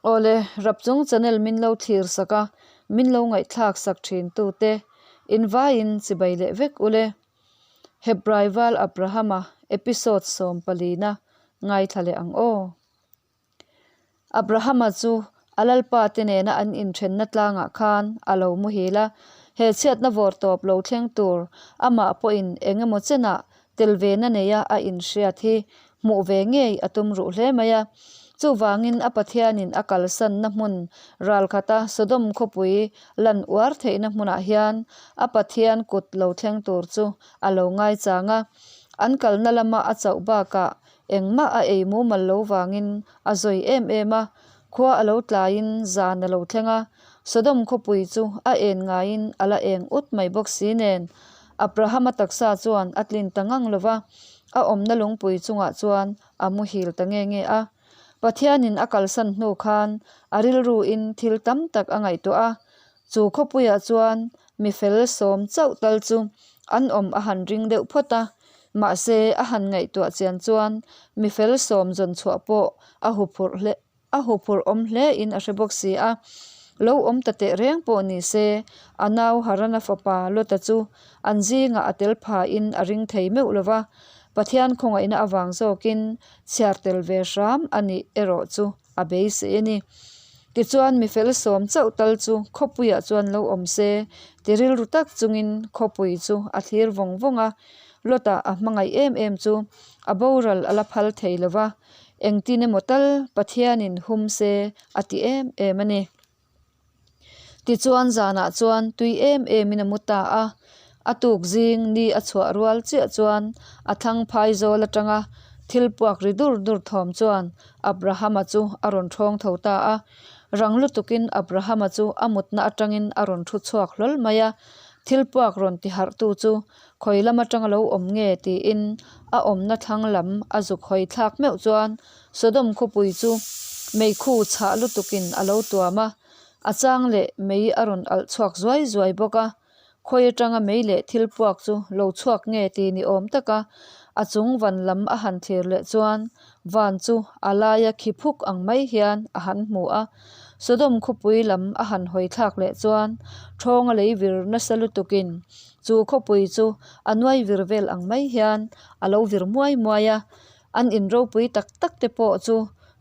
Awle, Rapchung channel min lo thlir sak a, min lo ngaihthlak sak thin tute invaiin chibai leh vek ule. Hebrai Val Abrahama episode sawmpalina ngaithla leh ang aw. Abrahama chu a lalpa te nena an inthenna tlangah khan a lo muhil a, he chhiatna vawr tawp lo thleng tur amah pawhin eng emaw chenah tel ve na neia a inhriat hi hmuh ve ngei a tum ruh hle mai a. Chuvangin a Pathianin a kalsanna hmun ralkhata Sodom khawpui lan uar theihna hmunah hian a Pathian kut lo thleng tur chu a lo ngaichang a. An kalna lama a chauh bakah Engmah a ei mumal lo vangin a zawi em em a, khua a lo tlaiin zan a lo thleng a, Sodom khawpui chu a en ngaiin a la eng ut mai bawk si nen. Abrahama taksa chuan a tlin ta ngang lo va, a awmna lungpui chungah chuan a muhil ta nge nge a. Pathianin a kalsan hnu khan a rilruin thil tam tak a ngaihtuah a, chu khawpuiah chuan mi fel sawm chauh tal chu an awm a han ring deuh phawt a, mahse a han ngaihtuah chian chuan mi fel sawm zawn chhuah pawh a huphurh hle a huphurh awm hle in a hre bawk si a. Lo awm ta teh reng pawh ni se a nau Harana fapa Lota chu an zingah a tel pha in a ring thei meuh lo va, Pathian khawngaihna avang zawkin chhiar tel ve hram a nih erawh chu a beisei a ni. Tichuan mi fel sawm chauh tal chu khawpuiah chuan lo awm se ti rilru tak chungin khawpui chu a thlir vawng vawng a. Lota a hmangaih em em chu a boral a la phal thei lo va, engtin emaw tal Pathianin hum se a ti em em a ni. Tichuan zanah chuan tui em emin a mu ta a, a tuk zing ni a chhuah rual chiah chuan a thlang phai zawl atanga thil puak ri dur dur thawm chuan Abrahama chu a rawn thawng tho ta a. Rang lutukin Abrahama chu a mutna atangin a rawn thu chhuak hlawl mai a, thil puak rawn ti harhtu chu khawi lam atanga lo awm nge tiin a awmna thlang lam a zuk hawi thlak meuh chuan Sodom khawpui chu meikhu chhah lutukin a lo tuam a, a chang leh mei a rawn alh chhuak zuai zuai bawk a. Khawi atanga mei leh thil puak chu lo chhuak nge ti ni awm taka a chung van lam a han thlir leh chuan van chu a laia khi phuk ang mai hian a han hmu a. Sodom khawpui lam a han hawi thlak leh chuan thawnga lei vir nasa lutukin chu khawpui chu a nuai vir vel ang mai hian a lo vir muai muai a. An in ropui tak tak te pawh chu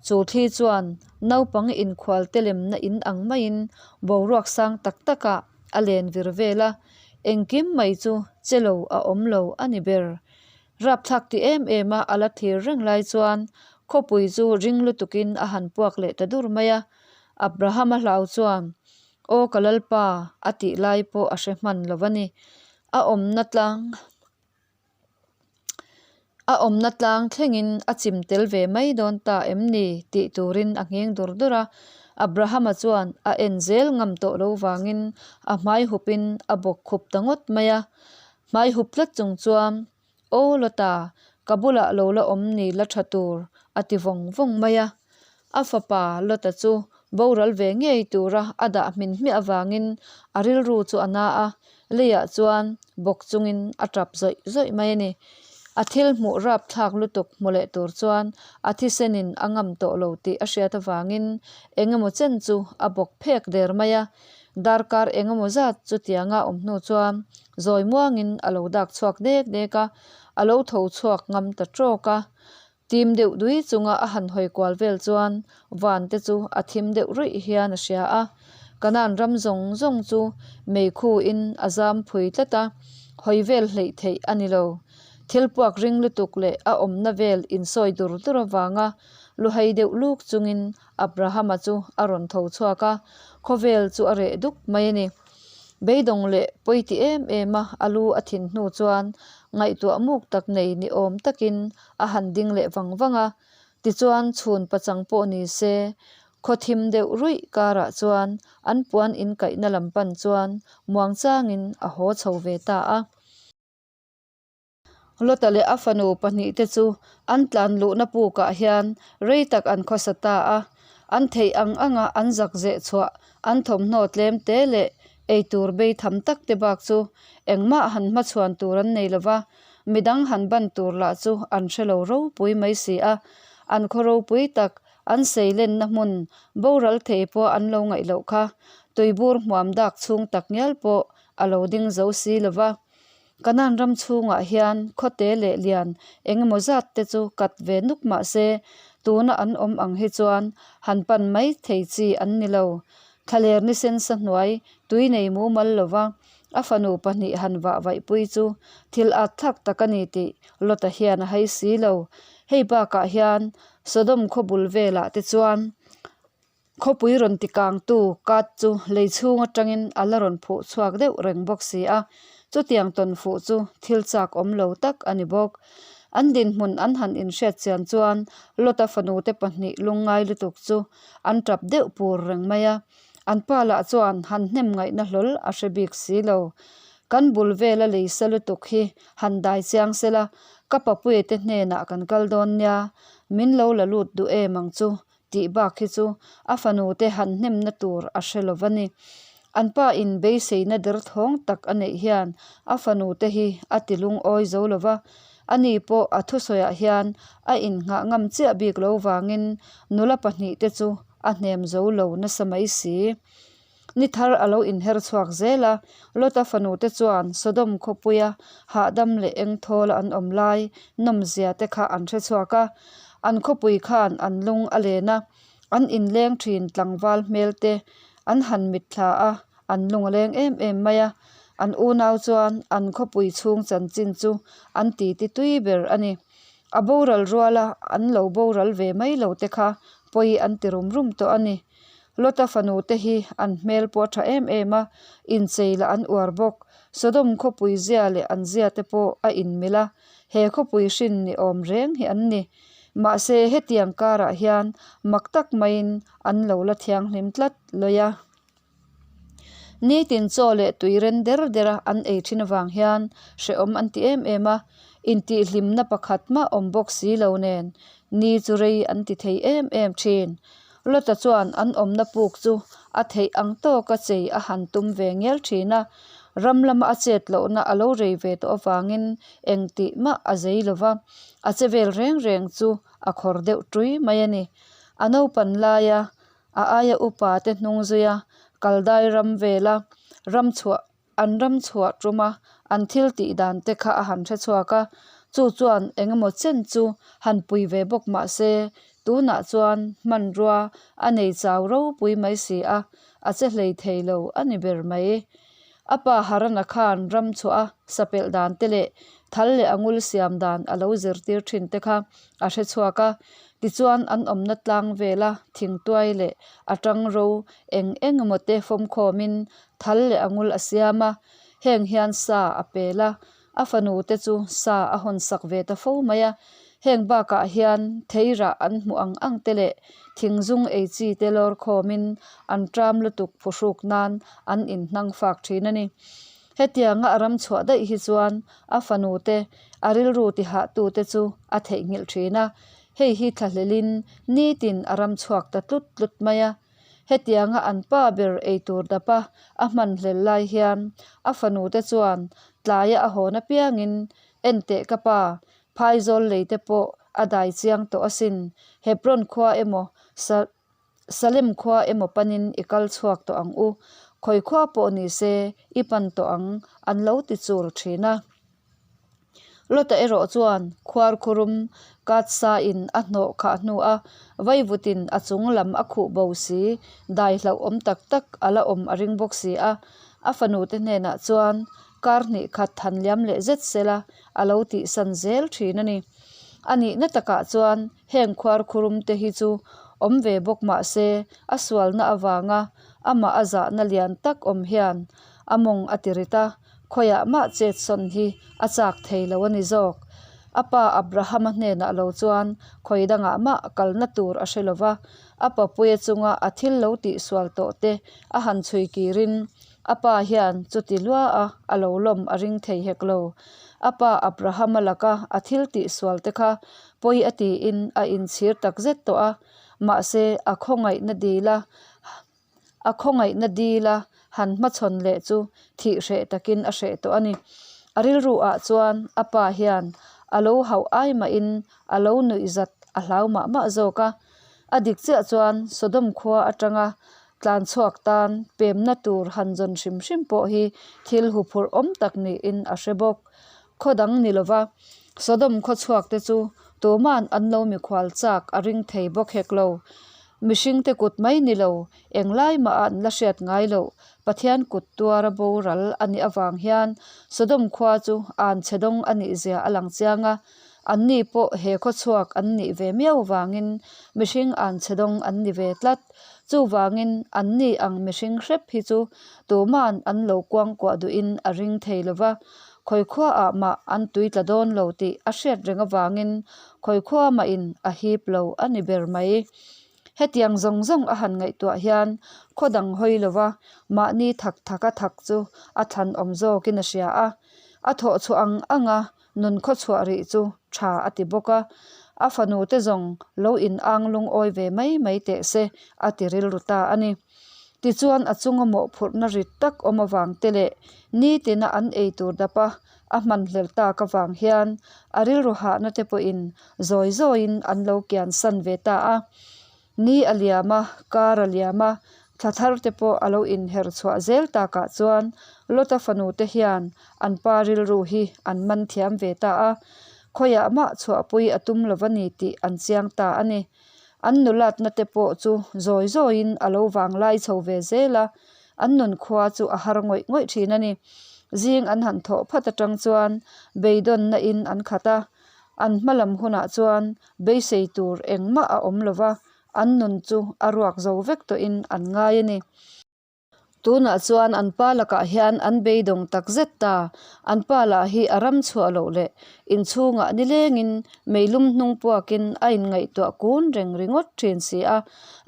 chu thli chuan naupang inkhual te lemna in ang maiin boruak sang tak takah a len vir vel a, engkim mai chu che lo a awm lo a ni ber. Rapthlak ti em em a a la thlir reng lai chuan khawpui chu ring lutukin a han puak leh ta dur mai a, Abraham-a hlau chuan, Aw ka Lalpa a tih lai pawh a hre hman lo a ni. A awmna tlang. A awmna tlang thlengin a chim tel ve mai dawn ta em ni tih turin a ngheng dur dur a. Abrahama chuan a en zel ngam tawh lo vangin a hmai hupin a bawk khup ta ngawt mai a. Hmai hup tlat chung chuan, Aw Lota, ka bulah lo la awm ni la tha tur, a ti vawng vawng mai a. A fapa Lota chu boral ve ngei tura a dah hmin hmiah avangin a rilru chu a na a, leiah chuan bawk chungin a tap zawih zawih mai a ni. A thil hmuh rapthlak lutuk hmu leh tur chuan a thisenin a ngam tawh lo tih a hriat avangin eng emaw chen chu a bawk phek der mai a. Darkar eng emaw zat chutianga awm hnu chuan zawi muangin a lo dak chhuak dek dek a, a lo tho chhuak ngam ta tawk a. Tim deuh dui chunga a han hawi kual vel chuan van te chu a thim deuh ruih hian a hria a. Kanan ram zawng zawng chu meikhu in a zam phui tlat a, hawi vel hleih theih a ni lo. Thil puak ring lutuk leh a awmna vel insawi dur dur avanga luhai deuh luk chungin Abrahama chu a rawn tho chhuak a, khawvel chu a reh duk mai a ni. Beidawng leh pawi ti em em a a lu a thin hnu chuan ngaihtuah muk tak nei ni awm takin a han ding leh vang vang a. Tichuan chhun pachang pawh ni se, khaw thim deuh ruih karah chuan an puan inkaihna lam pan chuan muang changin a haw chho ve ta a. Lota leh a fanu pahnihte chu an tlan luhna pukah hian rei tak an khawsa ta a, an theih ang anga an zak zeh chhuah an thawmhnaw tlem te leh eitur bei tham tak te bak chu engmah han hmachhuan tur an nei lova, midang han ban tur lah chu an hre lo ropui mai si a, an khaw ropui tak. An seilenna hmun boral thei pawh an lo ngaih loh kha tuibur hmuam dak chhung tak ngial pawh a lo ding zo si lo va. Kanan ram chhungah hian khawte leh lian engemaw zat te chu kat ve nuk mah se tuna an awm ang hi chuan han pan mai thei chi an ni lo. Thlaler ni sensa hnuai tui nei mumal lova a fanu pahnih han vah vaihpui chu thil at thlak tak a ni tih Lota hian a hai si lo. Hei bakah hian Sodom khaw bul velah te chuan Khawpui rawn ti kangtu kat chu lei chhung atangin a la rawn phuh chhuak deuh reng bawk si a, chutiang tawn fuh chu thil chak awm lo tak a ni bawk. An dinhmun an han inhriat chian chuan Lota fanute pahnih lungngai lutuk chu an tap deuh pur reng mai a, an pa lah chuan han hnem ngaihna hlawl a hre bik si lo. Kan bul vela lei sa lutuk hi han dai chiang sela, ka papuiate hnenah kan kal dawn nia, min lo la lut duh em ang chu tih bak hi chu a fanu te han hnemna tur a hre lo va ni. An pa in beiseina derthawng tak a neih hian a fanu te hi a ti lungawi zo lo va, ani pawh a thusawiah hian a innghah ngam chiah bik lo vangin nula pahnih te chu a hnem zo lo nasa mai si. Ni thar a lo inher chhuak zel a, Lota fanu te chuan Sodom khawpuia hahdam leh engthawla an awm lai nawmzia te kha an hre chhuak a. An khawpui khan an lung a len a, an inleng thin tlangval hmel te an han mitthla a, an lung a leng em em mai a. An unau chuan an khawpui chhung chanchin chu an titi tui ber a ni. A boral ruala an lo boral ve mai lo te kha pawi an ti rum rum tawh a ni. Lota fanu te hi an hmel pawh a tha em em a, inchei lah an uar bawk. Sodom khawpui zia leh an zia te pawh a inmil a, he khawpui hrin ni awm reng hi an ni. Mahse hetiang karah hian mak tak maiin an lo la thianghlim tlat lawih a. Nitin chaw leh tui ren der der a an ei thin avang hian hrehawm an ti em em a, intihhlimna pakhat mah awm bawk si lo nen ni chu rei an ti thei em em thin. Lota chuan an awmna puk chu a theih ang tawka chei a han tum ve ngial thin a, ram lama a chet lohna a lo rei ve tawh avangin engtih mah a zei lo va, a che vel reng reng chu a khawr deuh ṭui mai a ni. A naupan laia a aia upa te hnung zuia kaldai ram vela ram chhuah an ram chhuah tuma an thil tih dan te kha a han hre chhuak a, chu chuan eng emaw chen chu han pui ve bawk mah se tunah chuan hmanrua a nei chau ropui mai si a, a che hlei thei lo a ni ber mai. A pa Harana khan ram chhuah a sapelh dan te leh thal leh a ngul siam dan a lo zirtir thin te kha a hre chhuak a, tichuan an awmna tlang vela thingtuai leh a tang ro eng eng emaw te fawmkhawmin thal leh a ngul a siam a, heng hian sa a pel a, a fanu te chu sa a hawn sak ve ta fo mai a, heng bakah hian theirah an hmuh ang ang te leh thingzung ei chi te lawr khawmin an ṭam lutuk phuhruk nan an inhnang fak ṭhin a ni. Hetianga a ram chhuah daih hi chuan a fanu te a rilru tihah tu te chu a theihnghilh ṭhin a, hei hi thlahlelin nitin a ram chhuak ta tlut tlut mai a. Hetianga an pa ber eitur dapa a hman hlel lai hian a fanu te chuan tlaia a hawn apiangin, Enteh ka pa, phaizawl lei te pawh a dai chiang tawh asin, Hebron khua emaw Sa Salem khua emaw panin i kal chhuak tawh ang u, khawi khua pawh ni se i pan tawh ang an lo ti chul thin a. Lota erawh chuan khuar khurum kat sa in a hnawh khah hnu a, vaivutin a chung lam a khuh bo si, dai hlauh awm tak tak a la awm a ring bawk si a. A fanu te hnenah chuan kar hnih khat han liam leh zet sela a lo tihsan zel thin a ni. A nihna takah chuan heng khuar khurum te hi chu awm ve bawk mah se a sualna avanga amah a zahna lian tak awm hian a mawng a ti rit a. Khawiah mah chet sawn hi a chak thei lo a ni zawk. A pa Abrahama hnenah lo chuan khawi dangah mah kalna tur a hre lo va, a papuia chunga a thil lo tihsual tawh te a han chhui kirin a pa hian chuti lua a a lo lawm a ring thei hek lo. A pa Abrahama laka a thil tihsual te kha pawi a tiin a inchhir takzet tawh a, mahse a khawngaihna dila A khawngaihna dila han hmachhawn leh chu thih hreh takin a hreh tawh a ni. A rilru ah chuan a pa hian a lo hauh ai mahin a lo nuih zat a hlau mah mah zawk a. A dik chiah chuan Sodom khua atanga tlan chhuak tan pemna tur han zawn hrim hrim pawh hi thil huphurh awm tak niin a hre bawk. Khaw dang ni lova Sodom khaw chhuak te chu tuman an lo mikhual chak a ring thei bawk hek lo. Mihringte kut mai ni lo, englai mah an la hriat ngai loh Pathian kut tuara boral a nih avang hian Sodom khua chu an chhe dawng a nih zia a lang chiang a. Anni pawh he khaw chhuak an nih ve miau vangin mihring an chhe dawng an ni ve tlat. Chuvangin anni ang mihring hrep hi chu tuman an lo kuangkuah duhin a ring thei lo va, khawikhuaah mah an tui tla dawn lo tih a hriat reng avangin khawikhua mahin a hip lo a ni ber mai. Hetiang zawng zawng a han ngaihtuah hian khaw dang hawi lova mahni thak thaka thak chu a thlan awm zawkin a hria a, a thawh chhuah ang anga nun khaw chhuah rih chu tha a ti bawk a, a fanu te zawng lo in ang lungawi ve mai mai teh se a ti rilru ta a ni. Tichuan a chunga mawhphurhna rit tak awm avang te leh nitina an ei tur dapa a hmanhlel tak avang hian a rilru hahna te pawhin zawi zawiin an lo kian san ve ta a. Ni a liam a, kar a liam a, thla thar te pawh a lo inher chhuah zel takah chuan Lota fanu te hian an pa rilru hi an man thiam ve ta a, khawiah mah chhuahpui a tum lo va ni tih an chiang ta a ni. An nulatna te pawh chu zawi zawiin a lo vanglai chho ve zel a, an nun khua chu a har ngawih ngawih thin a ni. Zing an han thawh phat atang chuan beidawnna in an khat a, an hma lam hunah chuan beisei tur engmah a awm lo va, an nun chu a ruak zo vek tawhin an ngai a ni. Tunah chuan an pa lakah hian an beidawng tak zet ta. An pa lah hi a ram chhuah loh leh inchhungah nilengin meilum hnung puakin a inngaihtuah kun reng ringawt thin si a.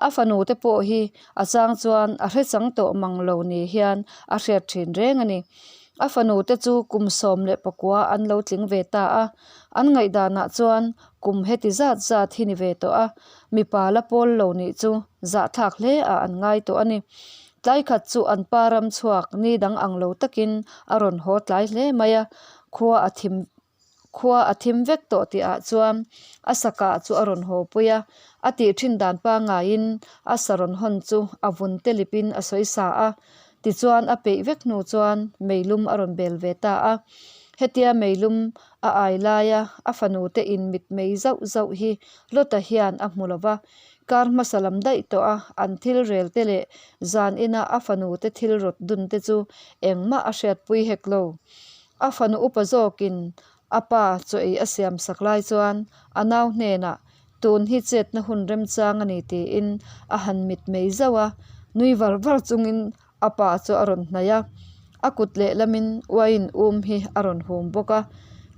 A fanu te pawh hi a chang chuan a hre chang tawh mang lo ni hian a hriat thin reng a ni. A fanu te chu kum 19 an lo tling ve ta a. An ngaihdanah chuan kum heti zat zat hi ni ve tawh a, mipa la pawl lo nih chu zahthlak hle ah an ngai tawh a ni. Tlai khat chu an pa ram chhuak ni dang ang lo takin a rawn haw tlai hle mai a, khua a thim khua a thim vek tawh tih ah chuan a sa kah chu a rawn haw pui a, a tih thin dan pangaiin a sa rawn hawn chu a vun te lipin a sawi sa a, Tichuan a peih vek hnu chuan meilum a rawn bel ve ta a. Hetia meilum a ai laia a fanu te in mit mei zauh zauh hi Lota hian a hmu lo va. Kar hmasa lam daih tawh a an thil rel te leh zan ina a fanu te thil rawt dun te chu engmah a hriatpui hek lo. A fanu upa zawkin A pa chaw ei a siam sak lai chuan a nau hnenah, Tun hi chetna hun remchang a ni tiin a han mit mei zauh a, nui var var chungin a pa chu a rawn hnaih a. A kut lehlamin uaiin um hi a rawn hum bawk a,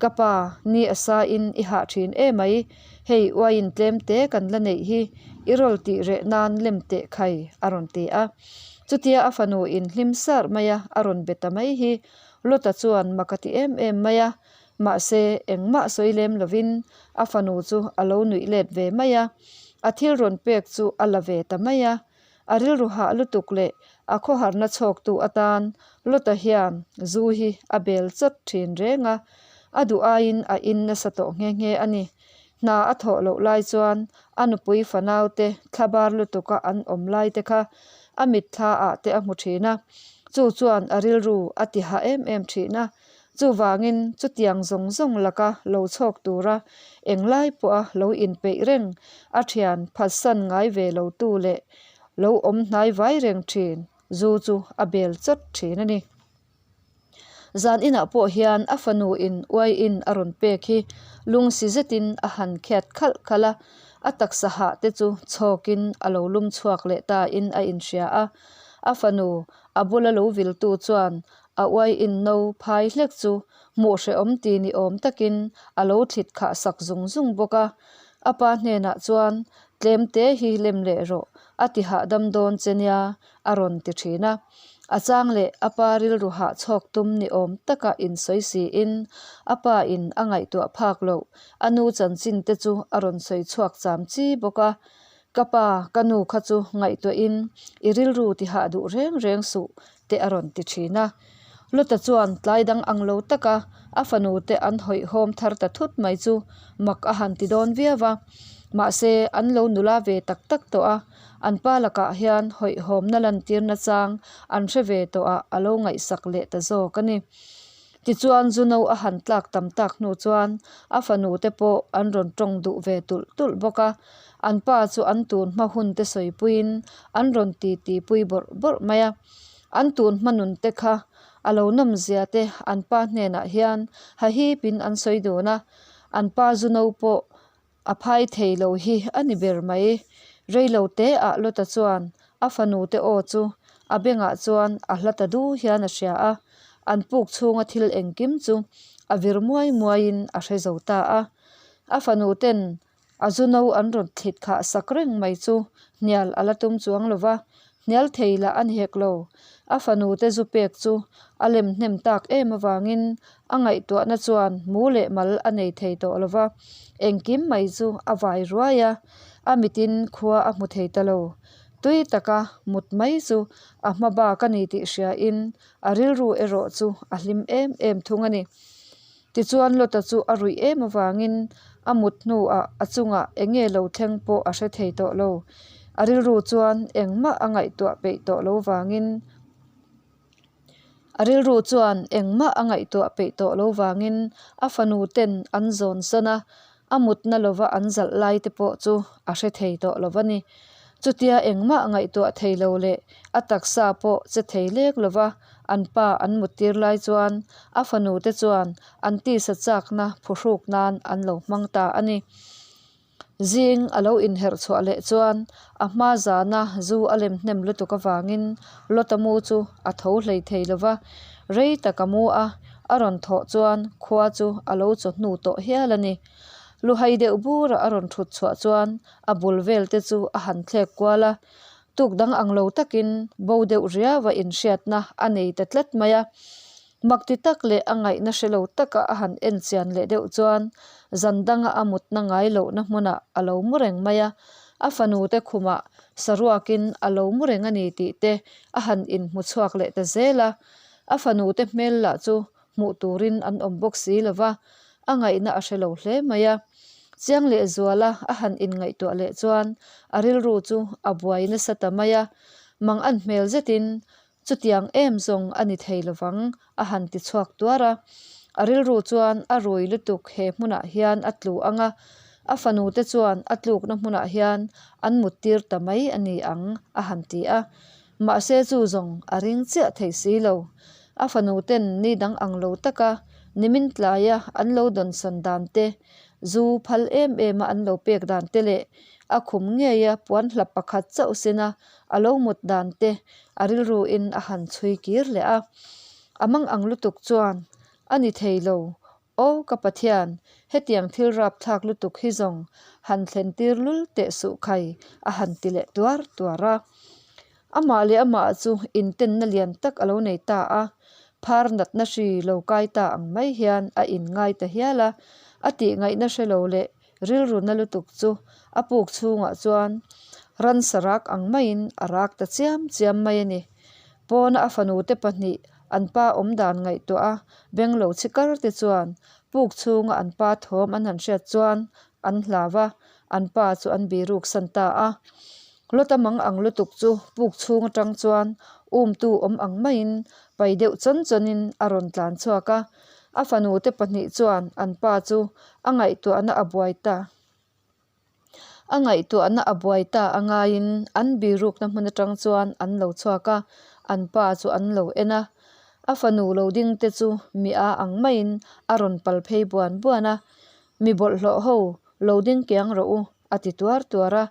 Ka pa, ni a sain i hah thin emai, hei uaiin tlem te kan la neih hi, i rawl tih reh nan lem teh khai a rawn ti a. Chutia a fanu in hlim sar maia a rawn be ta mai hi Lota chuan mak a ti em em mai a, mahse engmah sawi lem lovin a fanu chu a lo nuih let ve mai a, a thil rawn pek chu a la ve ta mai a. A rilru hah lutuk leh a khawharna chhawktu atan Lota hian zu hi a bel chawt thin reng a, a duh aiin a in nasa tawh nghe nghe a ni. Hna a thawh loh lai chuan a nupui fanaute thlabar lutuka an awm lai te kha a mitthla ah te a hmu thin a, chu chuan a rilru a ti hah em em thin a. Chuvangin chutiang zawng zawng laka lo chhawk tura englai pawha lo inpeih reng a thian phatsan ngai ve lo tu leh lo awm hnai vai reng thin zu chu a bel chawt thin a ni. Zan inah pawh hian a fanu in uai in a rawn pek hi lungsi zetin a han khiat khalh khalh a, a taksa hah te chu chhawkin a lo lum chhuak leh ta in a inhria a. A fanu a bula lo viltu chuan a uai in no phai hlek chu hmuh hrehawm ti ni awm takin a lo thlit khah sak zung zung bawk a. A pa hnenah chuan tlem te hi lem leh rawh a ti hahdam dawn che nia a rawn ti thin a. A chang leh a pa rilru hah chhawk tum ni awm taka insawi siin a pa in a ngaihtuah phak loh a nu chanchin te chu a rawn sawi chhuak cham chi bawk a. Ka pa, ka nu kha chu ngaihtuahin i rilru ti hah duh reng reng suh te a rawn ti thin a. Lota chuan tlai dang ang lo taka a fanu te an hawihhawm thar ta thut mai chu mak a han ti dawn viau a. Mahse, an lo nula ve tak tak tawh a, an pa lakah hian hawihhawmna lantirna chang an hre ve tawh ah a lo ngaihsak leh ta zawk a ni. Tichuan Zuno a han tlak tam tak hnu chuan a fanu te pawh an rawn tawng duh ve tulh tulh bawk a, an pa chu an tun hma hun te sawipuiin an rawn titi pui bawrh bawrh mai a. An tun hma nun te kha a lo nawm zia te an pa hnenah hian hahipin an sawi dun a, an pa Zuno pawh A phai thei lo hi a ni ber mai. Reilo te ah Lota chuan a fanu te aw chu a bengah chuan a hla ta du hian a hria a, an puk chhunga thil engkim chu a vir muai muaiin a hre zo ta a. A fanu ten a zu no an rawn thlit khah sak reng mai chu hnial a la tum chuang lo va, hnial thei lah a ni hek lo. A fanu te zu pek chu a lem hnem tak em avangin A ngaihtuahna chuan mu leh mal a nei thei tawh lo va, engkim mai chu a vai ruai a, a mitin khua a hmu thei ta lo. Tui taka mut mai chu a hma bak a ni tih hriain a rilru erawh chu a hlim em em thung a ni. Tichuan Lota chu a ruih em avangin a mut hnuah a chungah eng nge lo thleng pawh a hre thei tawh lo. A rilru chuan engmah a ngaihtuah peih tawh lo vangin, A rilru chuan engmah a ngaihtuah peih tawh lo vangin a fanu ten an zawn sawn a, a mutna lova an zalh lai te pawh chu a hre thei tawh lo va ni. Chutia engmah ngaihtuah thei lo leh a taksa pawh che thei lek lova an pa an muttir lai chuan a fanu te chuan an tisa chakna phuhruk nan an lo hmang ta a ni. Zing a lo inherh chhuah leh chuan a hma zana zu a lem hnem lutuk avangin Lota mu chu a tho hlei thei lo va, rei tak a mu a, a rawn thawh chuan khua chu a lo chaw hnu tawh hial a ni. Luhai deuh bura a rawn thut chhuah chuan a bul vel te chu a han thlek kual a, tuk dang ang lo takin bo deuh riau a inhriatna a nei ta tlat mai a. Mak ti tak leh a ngaihna hre lo taka a han en chian leh deuh chuan zan danga a mutna ngai lohna hmunah a lo mu reng mai a, a fanu te khumah saruakin a lo mu reng a ni tih te a han inhmu chhuak leh ta zel a. A fanu te hmel lah chu hmuh turin an awm bawk si lo va, a ngaihna a hre lo hle mai a. Chiang leh zuala a han inngaihtuah leh chuan a rilru chu a buai nasa ta mai a, mangan hmel zetin Chutiang em zawng a ni thei lovang, a han ti chhuak tuar a. A rilru chuan a rui lutuk he hmunah hian a tlu ang a, a fanute chuan a tlukna hmunah hian an muttir ta mai a ni ang, a han ti a. Mahse chu zawng a ring chiah thei si lo. A fanuten ni dang ang lo taka nimin tlaia an lo dawnsawn dan te, zu phal em em a an lo pek dan te leh a khum ngeia puan hlap pakhat chauh sina A lo mut dan te a rilru in a han chhui kir leh a. A mang ang lutuk chuan, A ni thei lo, aw ka Pathian, hetiang thil rapthlak lutuk hi zawng han thlen tir lul teh suh khai a han ti leh tuar tuar a. Amah leh amah chu intenna lian tak a lo nei ta a, phar natna hri lo kai ta ang mai hian a inngai ta hial a, a tihngaihna hre lo leh Rilru na lutuk chu a puk chhungah chuan ransa rak ang maiin a rak ta chiam chiam mai a ni. Pawna a fanute pahnih an pa awm dan ngaihtuah a beng lo chhi kar te chuan puk chhunga an pa thawm an han hriat chuan an hlau a, an pa chu an biruk san ta a. Lawta mang ang lutuk chu puk chhung atang chuan umtu awm ang maiin pai deuh chawn chawnin a rawn tlan chhuak a. A fanute pahnih chuan an pa chu a ngaihtuahna a buai ta. A ngaihtuahna a buai ta a ngaiin an birukna hmun atang chuan an lo chhuak a, an pa chu an lo en a. A fanu lo ding te chu mi a ang maiin a rawn pal phei buan buan a, Mi bawlhhlawh ho, lo ding kiang rawh u, a ti tuar tuar a.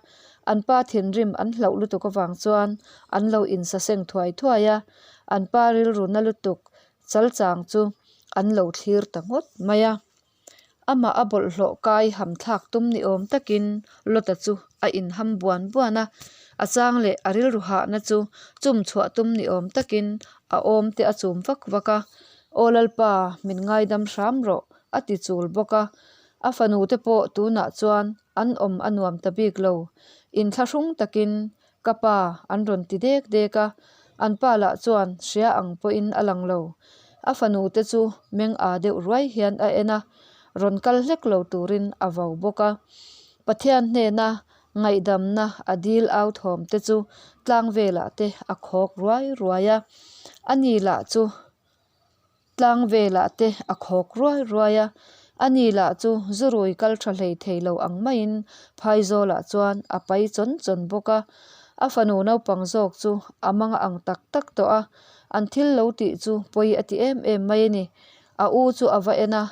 An pa thinrim an hlauh lutuk avang chuan an lo insaseng thuai thuai a, an pa rilru na lutuk chalchang chu an lo thlir ta ngawt mai a. Amah a bawlhhlawh kai ham thlak tum ni awm takin Lota chu a inham buan buan a, a chang leh a rilru hahna chu chum chhuah tum ni awm takin a awm te a chum vak vak a, Aw Lalpa, min ngaidam hram rawh, a ti chul bawk a. A fanu te pawh tunah chuan an awm a nuam ta bik lo. Inthlahrung takin Ka pa an rawn ti dek dek a, an pa lah chuan hria ang pawhin a lang lo. A fanu te chu meng aa deuh ruai hian a en a, rawn kal hlek lo turin a vau bawk a. Pathian hnena ngaihdamna a dil au thawm te chu tlang velah te a khawk ruai ruai a, a ni lah chu tlang velah te a khawk ruai ruai a, a ni lah chu zurui kal tha hlei thei lo ang maiin phaizawlah chuan a pai chawn chawn bawk a, a fanu naupang zawk chu a manga ang tak tak tawh a, an thil lo tih chu pawi a ti em em mai a ni. A u chu a va en a,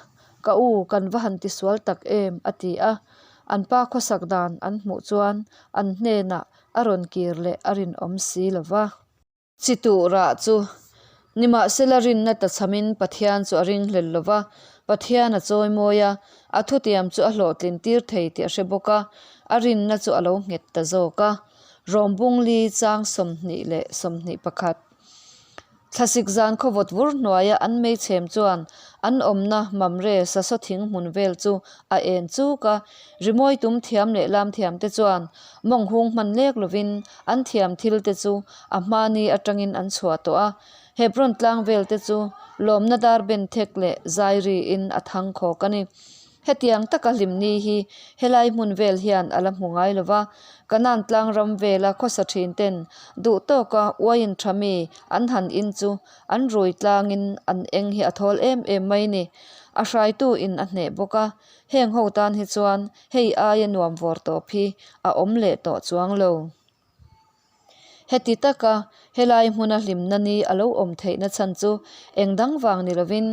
Ka u, kan va han tisual tak em? a ti a. An pa khawsak dan an hmuh chuan an hnenah a rawn kir leh a rinawm si lo va. Chi tuh rah chu nimahsela rinna tachhamin Pathian chu a ringhlel lo va, Pathian a chawimawi a, a thutiam chu a hlawhtlin tir thei tih a hre bawk a, a rinna chu a lo nghet ta zawk a. Rawmbungli chang 21. Thlasik zan khawvawt vur hnuaia an meichhem chuan an awmna Mamre sasaw thing hmun vel chu a en chuk a, rimawi tum thiam leh lam thiam te chuan mawng hung hman lek lovin an thiam thil te chu a hmani atangin an chhuah tawh a, Hebron tlang vel te chu lawmna dar ben thek leh zai riin a thang khawk a ni. Hetiang taka hlimni hi helai hmun vel hian a la hmu ngai lo va, Kanan tlang ram vela khawsa thin ten duh tawka uaiin tha mi an han in chu an rui tlangin an eng hi a thawl em em mai ni. A hraitu in a hneh bawk a, heng ho tan hi chuan hei aia nuam vawr tawp hi a awm leh tawh chuang lo. Heti taka helai hmuna hlimna ni a lo awm theihna chhan chu eng dang vang ni lovin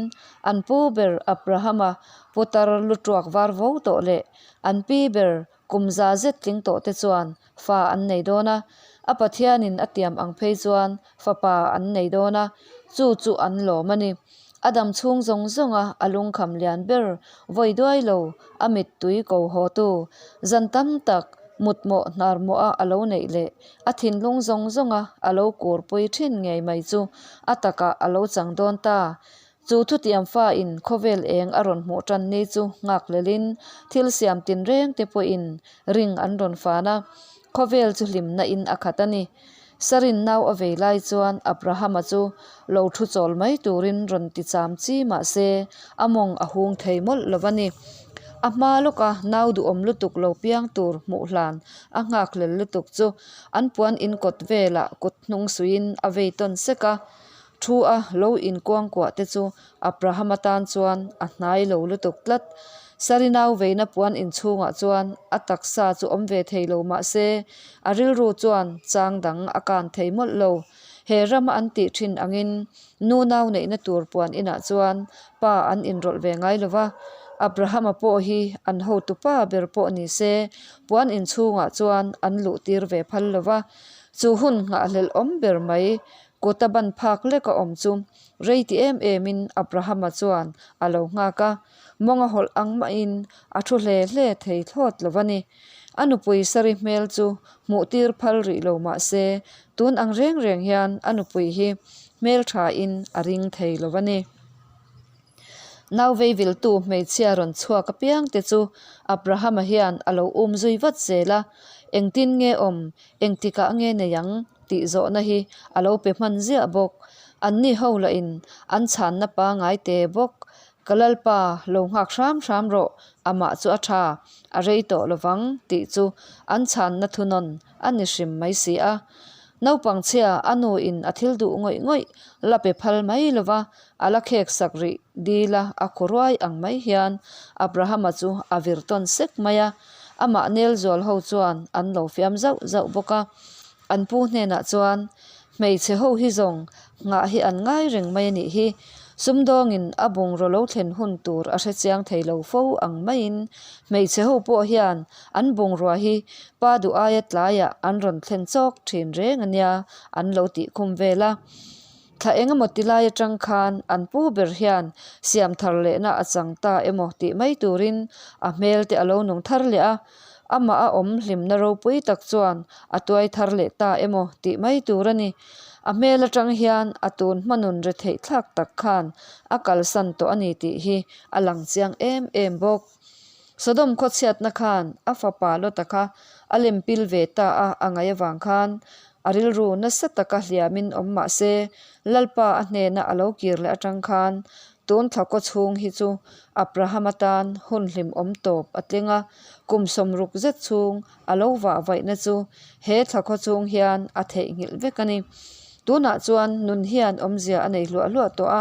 an pu ber Abrahama putar lu tuak var vo tawh leh an pi ber kum za zet tling tawh te chuan fa an nei dawn a, a Pathianin a tiam ang phei chuan fapa an nei dawn a, chu chu an lawm a ni. A dam chhung zawng zawnga a lungkham lian ber vawi duai lo a mittui ko haw tu zan tam tak mutmawh hnar mawha a lo neih leh a thinlung zawng zawnga a lo kurpui thin ngei mai chu a takah a lo chang dawn ta. Chu thutiam fa in khawvel eng a rawn hmuh tan ni chu nghak lelin thil siam tinreng te pawhin ring an rawn fan a, khawvel chu hlimna in a khat a ni. Sarin nau a vei lai chuan Abrahama chu lo thu chawl mai turin rawn ti cham chi mah se a mawng a hung thei mawlh lo a ni. A hma lawka nau duhawm lutuk lo piang tur hmuh hlan a nghakhlel lutuk chu an puan in kawt velah kut hnung suiin a vei tawn sek a. Thu a lo inkuangkuah te chu Abrahama tan chuan a hnai lo lutuk tlat. Sari nau veina puan inchhungah chuan a taksa chu awm ve thei lo mah se, a rilru chuan chang dang a kan thei mawlh lo. He rama an tih thin angin nu nau neihna tur puan inah chuan pa an inrawlh ve ngai lo va, Abrahama pawh hi an hotu pa ber pawh ni se puan inchhungah chuan an luh tir ve phal lo va. Chu hun nghahhlelh awm ber mai Kuta ban phak lek a awm chu rei ti em emin Abrahama chuan a lo nghak a, mawng a hawlh ang mahin a thu hle hle thei thlawt lo a ni. A nupui Sari hmel chu hmuh tir phal rih lo mah se, tun ang reng reng hian a nupui hi hmel thain a ring thei lo a ni. Nau veiviltu hmeichhia rawn chhuak apiang te chu Abrahama hian a lo um zui vat zel a, Engtin nge awm, engtikah nge nei ang? tih zawhna hi a lo pe hman ziah bawk. Anni ho lahin an chhanna pangai te bawk. Ka Lalpa, lo nghak hram hram rawh, amah chu a tha, a rei tawh lovang tih chu an chhanna thunawn a ni hrim mai si a. Naupang chhia a nu in a thil duh ngawih ngawih la pe phal mai lova, a la khek sak rih dil a, a khaw ruai ang mai hian Abrahama chu a vir tawn sek mai a. Amah nel zual ho chuan an lo fiam zauh zauh bawk a. An pu hnenah chuan, Hmeichhe ho hi zawng nghah hi an ngai reng mai a nih hi. Sumdawngin a bungraw lo thlen hun tur a hre chiang thei lo fo ang maiin hmeichhe ho pawh hian an bungrua hi pa duh aia tlaiah an rawn thlen chawk thin reng a nia an lo tih khum vel a. Thla eng emaw ti lai atang khan an pu ber hian siam thar lehna a chang ta emaw tih mai turin a hmel te a lo nung thar leh a. Amah a awm hlimna ropui tak chuan a tuai thar leh ta emaw tih mai tur a ni. A hmel atang hian a tun hmanun retheih thlak tak khan a kalsan tawh a ni tih hi a lang chiang em em bawk. Sodom khawchhiatna khan a fapa Lota kha a lem pil ve ta a a ngaih avang khan a rilru nasa taka hliamin awm mah se, Lalpa a hnena a lo kir leh atang khan. Tun thla kaw chhung hi chu Abrahama tan hun hlimawm tawp a tling a, kum 60 zet chhung a lo vah vaihna chu he thla khaw chhung hian a theihnghilh vek a ni. Tunah chuan nun hian awmzia a nei hluah hluah tawh a,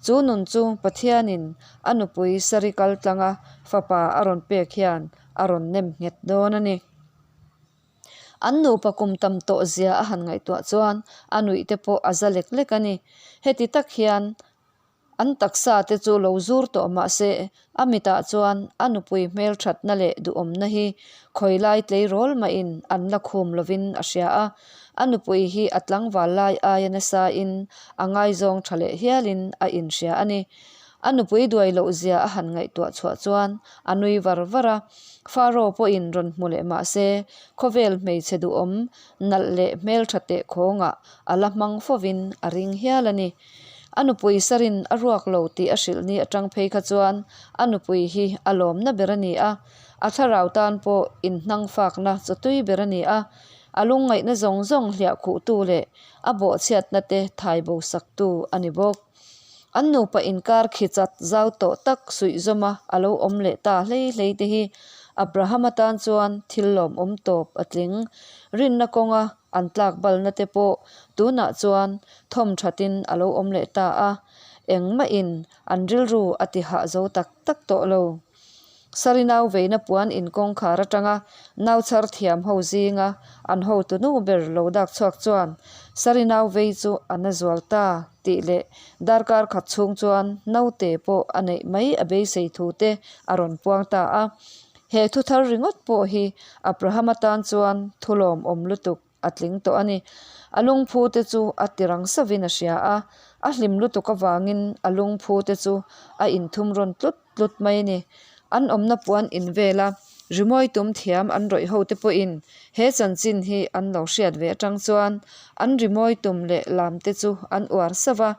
chu nun chu Pathianin a nupui Sari kal tlanga fapa a rawn pek hian a rawn nem nghet dawn a ni. An nupa kum tam tawh zia a han ngaihtuah chuan a nuih te pawh a za lek lek a ni. Heti tak hian an taksa te chu lo zur tawh mah se a mitah chuan a nupui hmelthatna leh duhawmna hi khawilai tleirawl mahin an la khum lovin a hria a. A nupui hi a tlangval lai aia nasain a ngaizawng tha leh hialin a inhria a ni. A nupui duai loh zia a han ngaihtuah chhuah chuan a nui var var a. Faro pawhin rawn hmu leh mah se, khawvel hmeichhe duhawm nalh leh hmeltha teh khawngah a la hmang fovin a ring hial a ni. A nupui sarin a ruak lo tih a hrilh ni atang phei kha chuan a nupui hi a lawmna ber a ni a, a thlarau tan pawh inhnangfakna chawtui ber a ni a, a lungngaihna zawng zawng hliah khuhtu leh a bawhchhiatna te thaibo saktu a ni bawk. An nupa inkar khi chat zau tawh tak suihzawma a lo awm leh ta hlei hlei te hi Abrahama tan chuan thil lawmawm tawp a tling. Rinna kawnga an tlak balna te pawh tunah chuan thawm thatin a lo awm leh ta a, engmahin an rilru a ti hah zo tak tak tawh lo. Sari nau veina puan in kawngkhar atanga nau chhar thiam ho zinga an hotu nu ber lo dak chhuak chuan Sari nau vei chu a na zual ta tih leh darkar khat chhung chuan naute pawh a neih mai a beisei thu te a rawn puang ta a. He thu thar ringawt pawh hi Abrahama tan chuan thu lawmawm lutuk a tling tawh a ni. A lungphu te chu a ti rang sauvin a hria a, a hlim lutuk avangin a lungphu te chu a inthum rawn tlut tlut mai a ni. An awmna puan in vela rimawi tum thiam an rawih ho te pawhin he chanchin hi an lo hriat ve atang chuan an rimawi tum leh lam te chu an uar sauh va,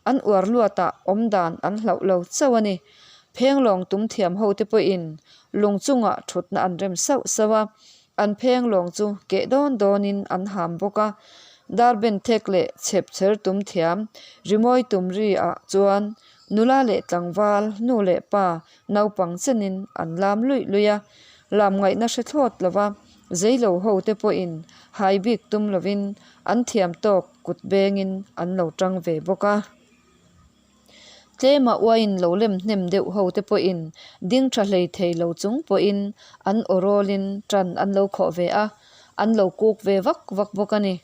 an uar luatah awmdan an hlauh lo chauh a ni. Phenglawng tum thiam ho te pawhin lung chungah thutna an rem sauh sauh a, An pheng lawng chu keh dawn dawnin an ham bawk a, dar ben thek leh chhep chher tum thiam rimawi tum ri ah chuan nula leh tlangval, nu leh pa naupang chenin an lam luih luih a, lam ngaihna hre thlawt lo va, zeilo ho te pawhin hai bik tum lovin an thiam tawk kut bengin an lo tang ve bawk a. Tlema uaiin lo lem hnem deuh ho te pawhin ding tha hlei thei lo chung pawhin an aw rawlin tan an lo khawh ve a, an lo kuk ve vak vak bawk a ni.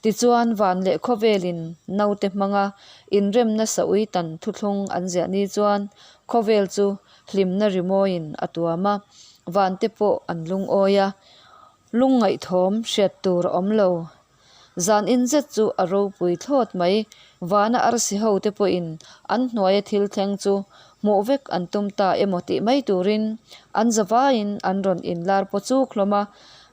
Tichuan van leh khawvelin naute hmanga inremna saui tan thuthlung an ziah ni chuan khawvel chu hlimna rimawiin a tuam a, van te pawh an lungawi a, lungngaihthawm hriat tur a awm lo. Zan in zet chu a ropui thlawt mai. Vana arsi ho te pawhin an hnuaia thil thleng chu hmuh vek an tum ta emaw tih mai turin an zavaiin an rawn inlar paw chuk hlawm a.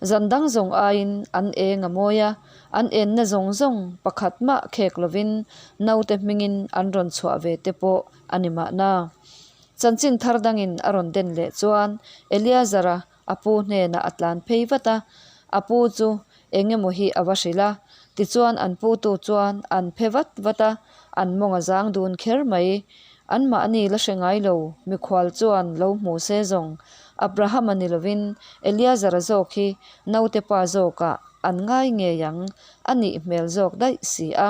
Zan dang zawng aiin an eng a mawi a, an enna zawng zawng pakhat mah khek lovin naute hmingin an rawn chhuah ve te pawh a ni mahna. Chanchin thar dangin a rawn den leh chuan Eliazara A pu hnenah a tlan phei vat a, a pu chu eng emaw hi a va hrilh a, tichuan an putu chuan an phe vat vat a, an mawng a zang dun kher mai. Anmahni la hre ngai lo, mikhual chuan lo hmu se zawng. Abrahama ni lovin Eliazara zawk hi naute pa zawkah an ngai ngei ang, a nih hmel zawk daih si a.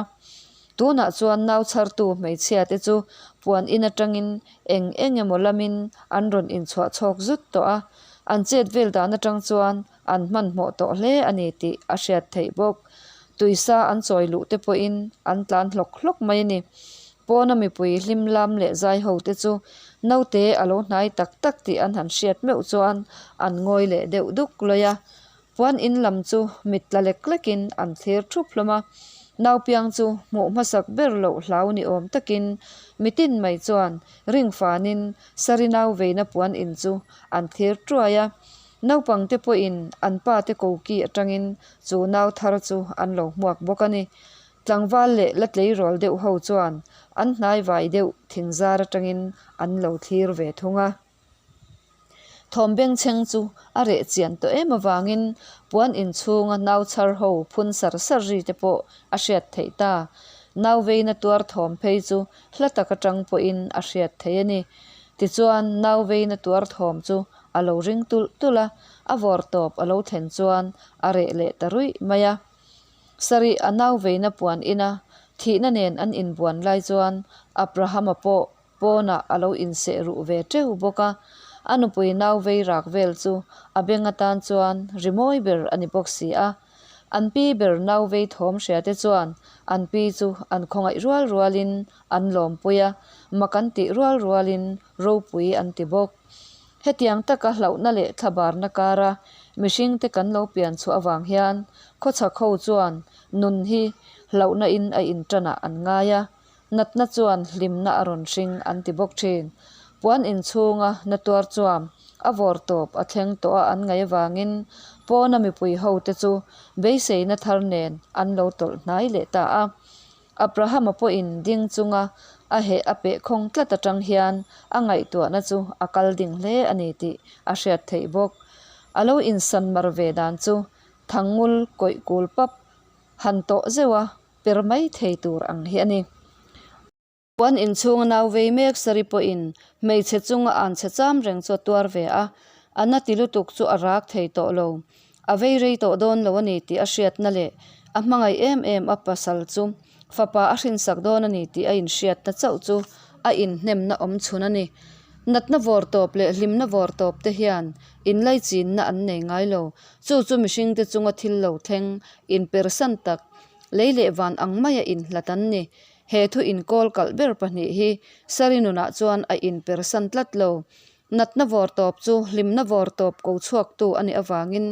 Tunah chuan nau chhartu hmeichhia te chu puan in atangin eng eng emaw lamin an rawn inchhuah chhawk zut tawh a, an chet vel dan atang chuan an hmanhmawh tawh hle a ni tih a hriat theih bawk. Tuisa an chawi luh te pawhin an tlan hlawk hlawk mai a ni. Pawna mipui hlim lam leh zai ho te chu naute a lo hnai tak tak tih an han hriat meuh chuan an ngawi leh deuh duk lawi a. Puan in lam chu mit tla lek lekin an thlir thup hlawm a, naupiang chu hmuh hmasak ber loh hlau ni awm takin mitin mai chuan ring fanin sari nau veina puan in chu an thlir tuai a. Naupang te pawhin an pa te koki atangin chu nau thar chu an lo hmuak bawk a ni. Tlangval leh la tleirawl deuh ho chuan an hnai vai deuh thingzar atangin an lo thlir ve thung a. Thawm bengchheng chu a reh chian tawh em avangin puan inchhunga nau chhar ho phun sar sar ri te pawh a hriat theih ta. Nauveina tuar thawm phei chu hla tak atang pawhin a hriat theih a ni. Tichuan, nauveina tuar thawm chu a lo ring tulh tulh a, a vawr tawp a lo thlen chuan a reh leh ta ruih mai a. Sarih a nauveina puan ina thihna nen an inbuan lai chuan Abrahama pawh pawnah a lo inseh ruh ve teuh bawk a, a nupui nau vei rak vel chu a beng atan chuan rimawi ber a ni bawk si a. An pi ber nau vei thawm hria te chuan an pi chu an khawngaih rual rualin an lawmpui a, mak an tih rual rualin ropui an ti bawk. Hetiang taka hlauhna leh thlabarna kara mihringte kan lo pian chhuah avang hian khawchhak ho chuan nun hi hlauhna in a intanah an ngai a, Natna chuan hlimna a rawn hring an ti bawk thin. Puan inchhunga na tuar chuam a vawr tawp a thleng tawh a an ngaih avangin pawna mipui ho te chu beiseina thar nen an lo tawlh hnai leh ta a. Abrahama pawhin ding chunga a heh a peh khawng tlat atang hian a ngaihtuahna chu a kal ding hle a ni tih a hriat theih bawk. A lo insan mar ve dan chu thangngul kawih kul pap han tawh zeuh a. per mai thei tur ang hi a ni. Puan inchhunga nau vei mek sari pawhin hmeichhe chunga an chhe cham reng chu a tuar ve a, a na ti lutuk chu a rak thei tawh lo. A vei rei tawh dawn lo a ni tih a hriatna leh a hmangaih em em a pasal chu fapa a hrinsak dawn a ni tih a inhriatna chauh chu a inhnemna awm chhun a ni. Natna vawr tawp leh hlimna vawr tawp te hian inlaichinna an nei ngai lo. Chu chu mihringte chunga thil lo thleng inpersan tak Lei leh van ang maia inhlat an ni. He thu inkawl kalh ber pahnih hi Sari nunah chuan a inpersan tlat lo. Natna vawr tawp chu hlimna vawr tawp ko chhuaktu a nih avangin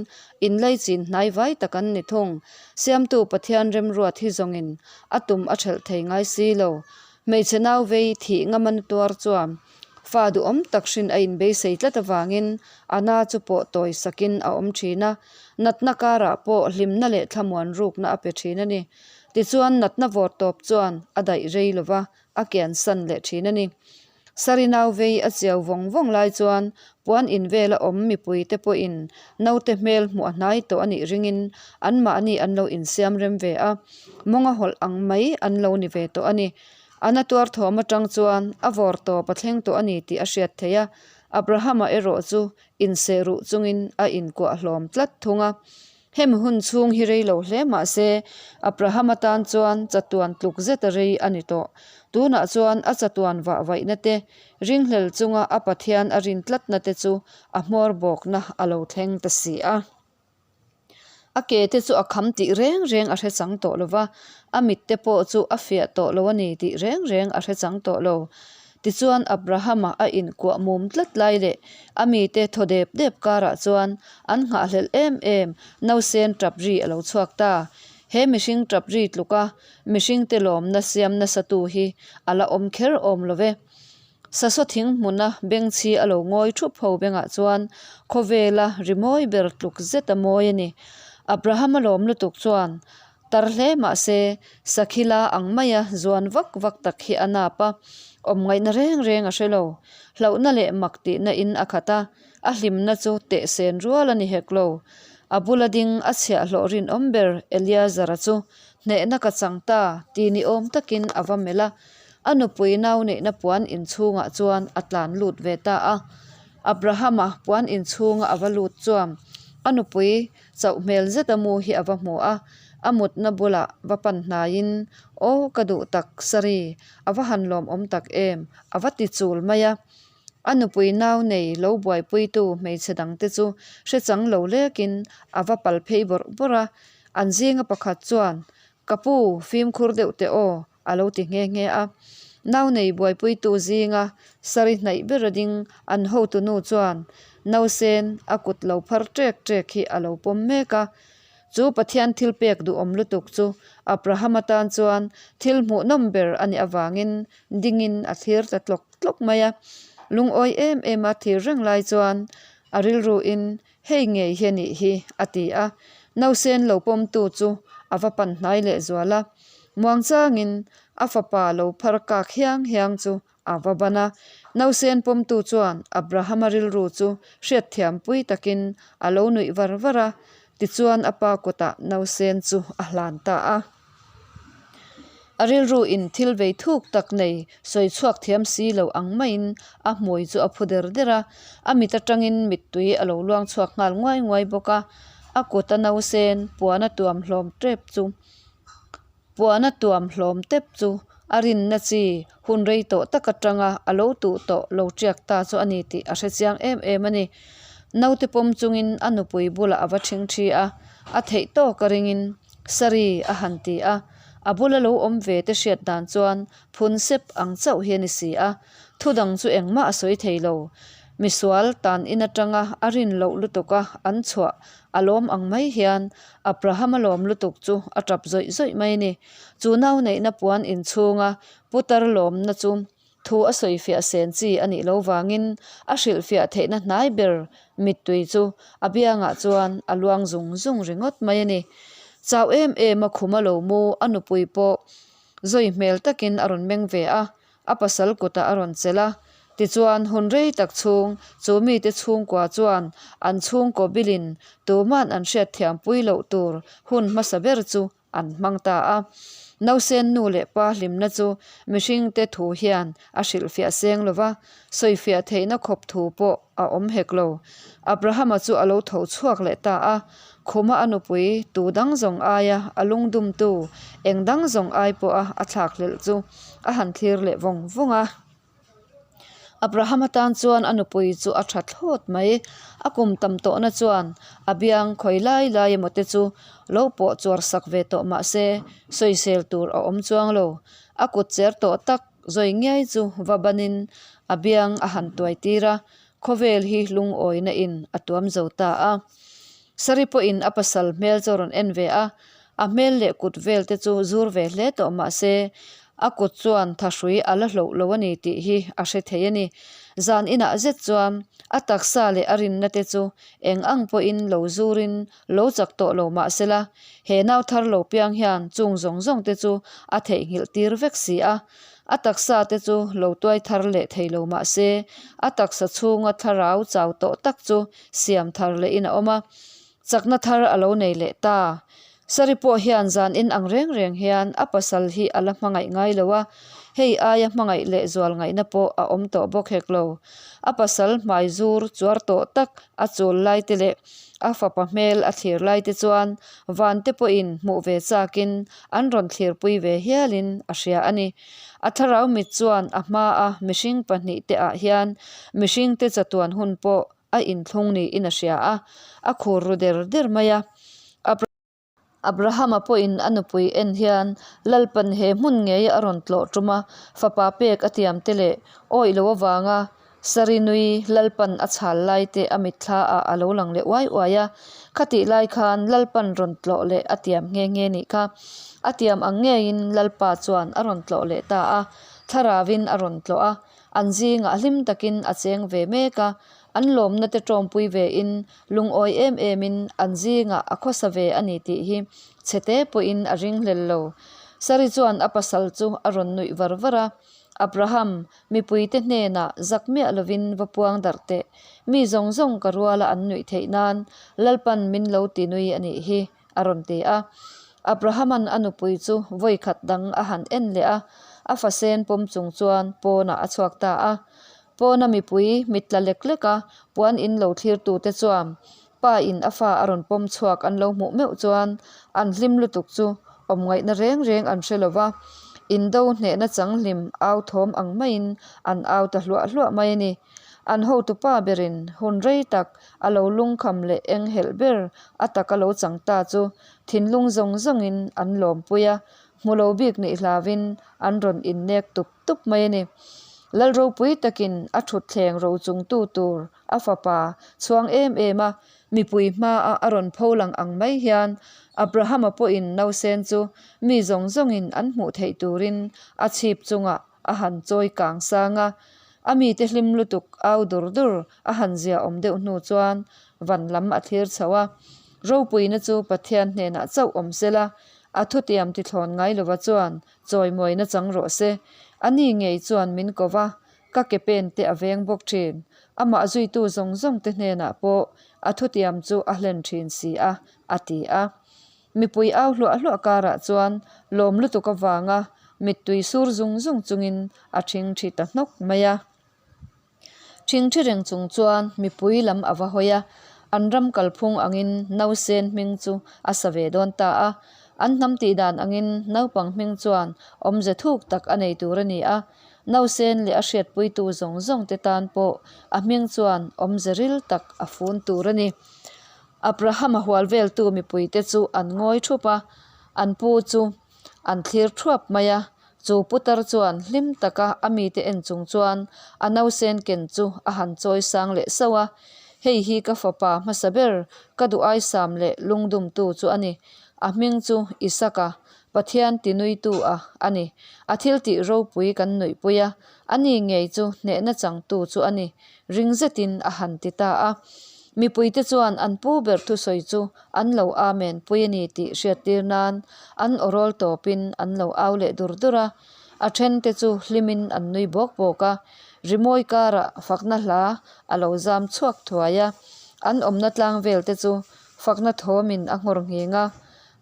inlaichin hnai vai tak an ni thung. Siamtu Pathian remruat hi zawngin a tum a ṭhelh thei ngai si lo. Hmeichhe nau vei thih ngam a na tuar chuan Fa duhawm tak hrin a inbeisei tlat avangin a na chu pawh tawi sakin a awm thin a, natna karah pawh hlimna leh thlamuan rukna a pe thin a ni. Tichuan natna vawr tawp chuan a daih rei lova a kiansan leh thin a ni. Sari nau vei a chiau vawng vawng lai chuan puan in vela awm mipui te pawhin naute hmel hmuh a hnai tawh a nih ringin anmahni an lo insiam rem ve a, mawnga hawlh ang mai an lo ni ve tawh a ni. A na tuar thawm atang chuan a vawr tawp a thleng tawh a ni tih a hriat theih a, Abrahama erawh chu inseh ruh chungin a inkuah hlawm tlat thung a. Hemi hun chhung hi rei lo hle mah se, Abrahama tan chuan chatuan tluk zet a rei a ni tawh. Tunah chuan a chatuan vah vaihna te, ringhlel chunga a Pathian a rin tlatna te chu a hmawr bawkna a lo thleng ta si a. A ke te chu a kham tih reng reng a hre chang tawh lo va, a mit te pawh chu a fiah tawh lo a ni tih reng reng a hre chang tawh lo. Tichuan Abrahama a inkuah mum tlat lai leh a mite thaw dep dep karah chuan an nghahhlelh em em nausen tap ri a lo chhuak ta. He mihring tap ri tluka mihringte lawmna siam nasatu hi a la awm kher awm lo ve. Sasaw thing hmuna bengchhi a lo ngawi thup ho bengah chuan khawvela rimawi ber tluk zet a mawi a ni. Abraham a lawm lutuk chuan tar hle mah se Sakhila ang maia zuan vak vak tak hi a nap a, awm ngaihna reng reng a hre lo. Hlauhna leh mak tihna in a khat a, a hlimna chu tehsen rual a ni hek lo. A bula ding a chhiahhlawh rinawm ber Eliazara chu hnehna ka chang ta ti ni awm takin a va melh a. A nupui nau neihna puan inchhungah chuan a tlan lut ve ta a. Abrahama puan inchhunga a va lut chuan a nupui chauh hmel zeta mu hi a va hmu a. A mutna bulah va pan hnaiin, Aw ka duh tak Sari, a va han lawmawm tak em? a va ti chul mai a. A nupui nau nei lo buaipuitu hmeichhe dangte chu hrechang lo lekin a va pal phei bawrh bawrh a. An zinga pakhat chuan, Ka pu, fimkhur deuh teh aw, a lo ti nghe nghe a. Nau nei buaipuitu zinga sari hnaih ber a ding an hotu nu chuan nausen a kut lo phar ṭek ṭek hi a lo pawm mek a. Chu Pathian thil pek duhawm lutuk chu Abraham atan chuan thil hmuhnawm ber a nih avangin dingin a thlir ta tlawk tlawk mai a. Lungawi em em a thlir reng lai chuan a rilruin Hei ngei hi a nih hi, a ti a. Nausen lo pawmtu chu a va pan hnai leh zual a. Muangchangin a fapa lo phar kak hiang hiang chu a va ban a. Nausen pawmtu chuan Abrahama rilru chu hriatthiampui takin a lo nuih var var a, tichuan a pa kutah nausen chu a hlan ta a. A rilru in thil vei thuk tak nei sawi chhuak thiam si lo ang maiin a hmui chu a phu der der a, a mit atangin mittui a lo luang chhuak nghal nguai nguai bawk a, a kut a nausen puan a tuam hlawm tep chu puan a tuam hlawm tep chu a rinna chi hun rei tawh tak atanga a lo tuh tawh lo tiak ta chu a ni tih a hre chiang em em a ni. Naute pawm chungin a nupui bulah a va ṭhing ṭhi a, a theih tawk a ringin Sari a han ti a, a bula lo awm ve te hriat dan chuan phun sep ang chauh hi a ni si a, thu dang chu engmah a sawi thei lo. Misual tan in atanga a rin loh lutuk a an chhuah a lawm ang mai hian Abraham a lawm lutuk chu a tap zawih zawih mai a ni. Chu nau neihna puan inchhunga putar lawmna chu Thu a sawifiah sen chi a nih lo vangin a hrilhfiah theihna hnai ber mittui chu a biangah chuan a luang zung zung ringawt mai a ni. Chau em em a khum a lo mu, a nupui pawh zawi hmel takin a rawn meng ve a, a pasal kutah a rawn chelh a. Tichuan hun rei tak chhung chu mite chhungkua chuan an chhungkaw bilin tuman an hriatthiampui loh tur hun hmasa ber chu an hmang ta a. Nausen nu leh pa hlimna chu mihringte thu hian a hrilhfiah seng lo va, sawifiah theihna khawp thu pawh a awm hek lo. Abrahama chu a lo tho chhuak leh ta a, khuma a nupui tu dang zawng aia a lungdumtu eng dang zawng ai pawha a thlakhlelh chu a han thlir leh vawng vawng a. Abrahama tan chuan a nupui chu a tha thlawt mai. A kum tam tawhna chuan a biang khawi lai lai emaw te chu lo pawh chuar sak ve tawh mah se sawisel tur a awm chuang lo. A kut cher tawh tak zawi ngiai chu va banin a biang a han tuai tir a, khawvel hi lungawina in a tuam zo ta a. Sari pawhin a pasal hmel chu a rawn en ve a, a hmel leh kut vel te chu zur ve hle tawh mah se a kut chuan thahrui a la hloh lo a ni tih hi a hre thei a ni. Zan inah zet chuan a taksa leh a rinna te chu eng ang pawhin lo zurin lo chak tawh lo mah sela, he nau thar lo piang hian chung zawng zawng te chu a theihnghilh tir vek si a. A taksa te chu lo tuai thar leh thei lo mah se, a taksa chhunga thlarau chau tawh tak chu siam thar lehin a awm a, chakna thar a lo nei leh ta. Sari pawh hian zan in ang reng reng hian a pasal hi a la hmangaih ngai lo a, hei aia hmangaih leh zual ngaihna pawh a awm tawh bawk hek lo. A pasal hmai zur chuar tawh tak a chul lai te leh a fapa hmel a thlir lai te chuan van te pawhin hmuh ve chakin an rawn thlirpui ve hialin a hria a ni. A thlarau mit chuan a hmaa mihring pahnihte ah hian mihringte chatuan hun pawh a inthlung niin a hria a, a khur ru der der mai a. Abrahama pawhin a nupui en hian Lalpan he hmun ngei a rawn tlawh tum a, fapa pek a tiam te leh awih lo avanga Sari nui Lalpan a chhal lai te a mitthla ah a lo lang leh uai uai a. Khatih lai khan Lalpan rawn tlawh leh a tiam nghe nghe nih kha. A tiam ang ngeiin Lalpa chuan a rawn tlawh leh ta a, thlaravin a rawn tlawh a, An zingah hlim takin a cheng ve mek a, an lawmna te tawmpui vein lungawi em emin an zingah a khawsa ve a ni tih hi chhete pawhin a ringhlel lo. Sari chuan a pasal chu a rawn nuih var var a, Abraham, mipuite hnenah zak miah lovin va puang darh teh. Mi zawng zawng ka ruala an nuih theih nan Lalpan min lo ti nui a nih hi. a rawn ti a. Abrahama'n a nupui chu vawi khat dang a han en leh a, a fasen pawm chung chuan pawnah a chhuak ta a. Pawna mipui mit tla lek lek a, puan in lo thlirtute chuan pa in a fa a rawn pawm chhuak an lo hmuh meuh chuan an hlim lutuk chu awm ngaihna reng reng an hre lo va, indo hnehna changhlim au thawm ang maiin an au ta hluah hluah mai a ni. An hotupa berin hun rei tak a lo lungkham leh eng helh ber a taka lo chang ta chu thinlung zawng zawngin an lawmpui a, hmu lo bik nih hlavin an rawn innek tup tup mai a ni. Lal ropui takin a thutthleng ro chungtu tur a fapa chhuang em em a, mipui hmaa a rawn pho lang ang mai hian Abrahama pawhin nausen chu mi zawng zawngin an hmuh theih turin a chhip chungah a han chawi kang sang a, a mite hlim lutuk au dur dur a han zia awm deuh hnu chuan van lam a thlir chho a. Ropuina chu Pathian hnenah chauh awm sela, a thutiam tithlawn ngai lova chuan chawimawina chang rawh se. A ni ngei chuan min ko va, ka ke pen te a veng bawk thin. Amah zuitu zawng zawng te hnenah pawh a thutiam chu a hlen thin si a, a ti a. Mipui au hluah hluah karah chuan lawm lutuk avanga mittui sur zung zung chungin a ṭhingṭhi ta hnawk mai a. Ṭhingṭhi reng chung chuan mipui lam a va hawi a, an ram kalphung angin nausen hming chu a sa ve dawn ta a. An hnam tih dan angin naupang hming chuan awmze thuk tak a nei tur a ni a, nausen leh a hriatpuitu zawng zawng te tan pawh a hming chuan awmze ril tak a fun tur a ni. Abrahama hual veltu mipuite chu an ngawi thup a, an pu chu An thlir thuap mai a, chu putar chuan hlim taka a mite en chung chuan a nausen ken chu a han chawi sang leh sauh a, Hei hi ka fapa hmasa ber, ka duh aisam leh lungdumtu chu a ni. A hming chu Isaka, Pathian tinuitu a a ni. A thil tih ropui kan nuihpui a, ani ngei chu hnehna changtu chu a ni, ring zetin a han ti ta a. Mipuite chuan an pu ber thusawi chu an lo amen pui a ni tih hriattir nan an awrawl tawpin an lo au leh dur dur a, a thente chu hlimin an nui bawk bawk a, rimawi karah fakna hla a lo zam chhuak thuai a, an awmna tlang vel te chu fakna thawmin a nghawr nghing a,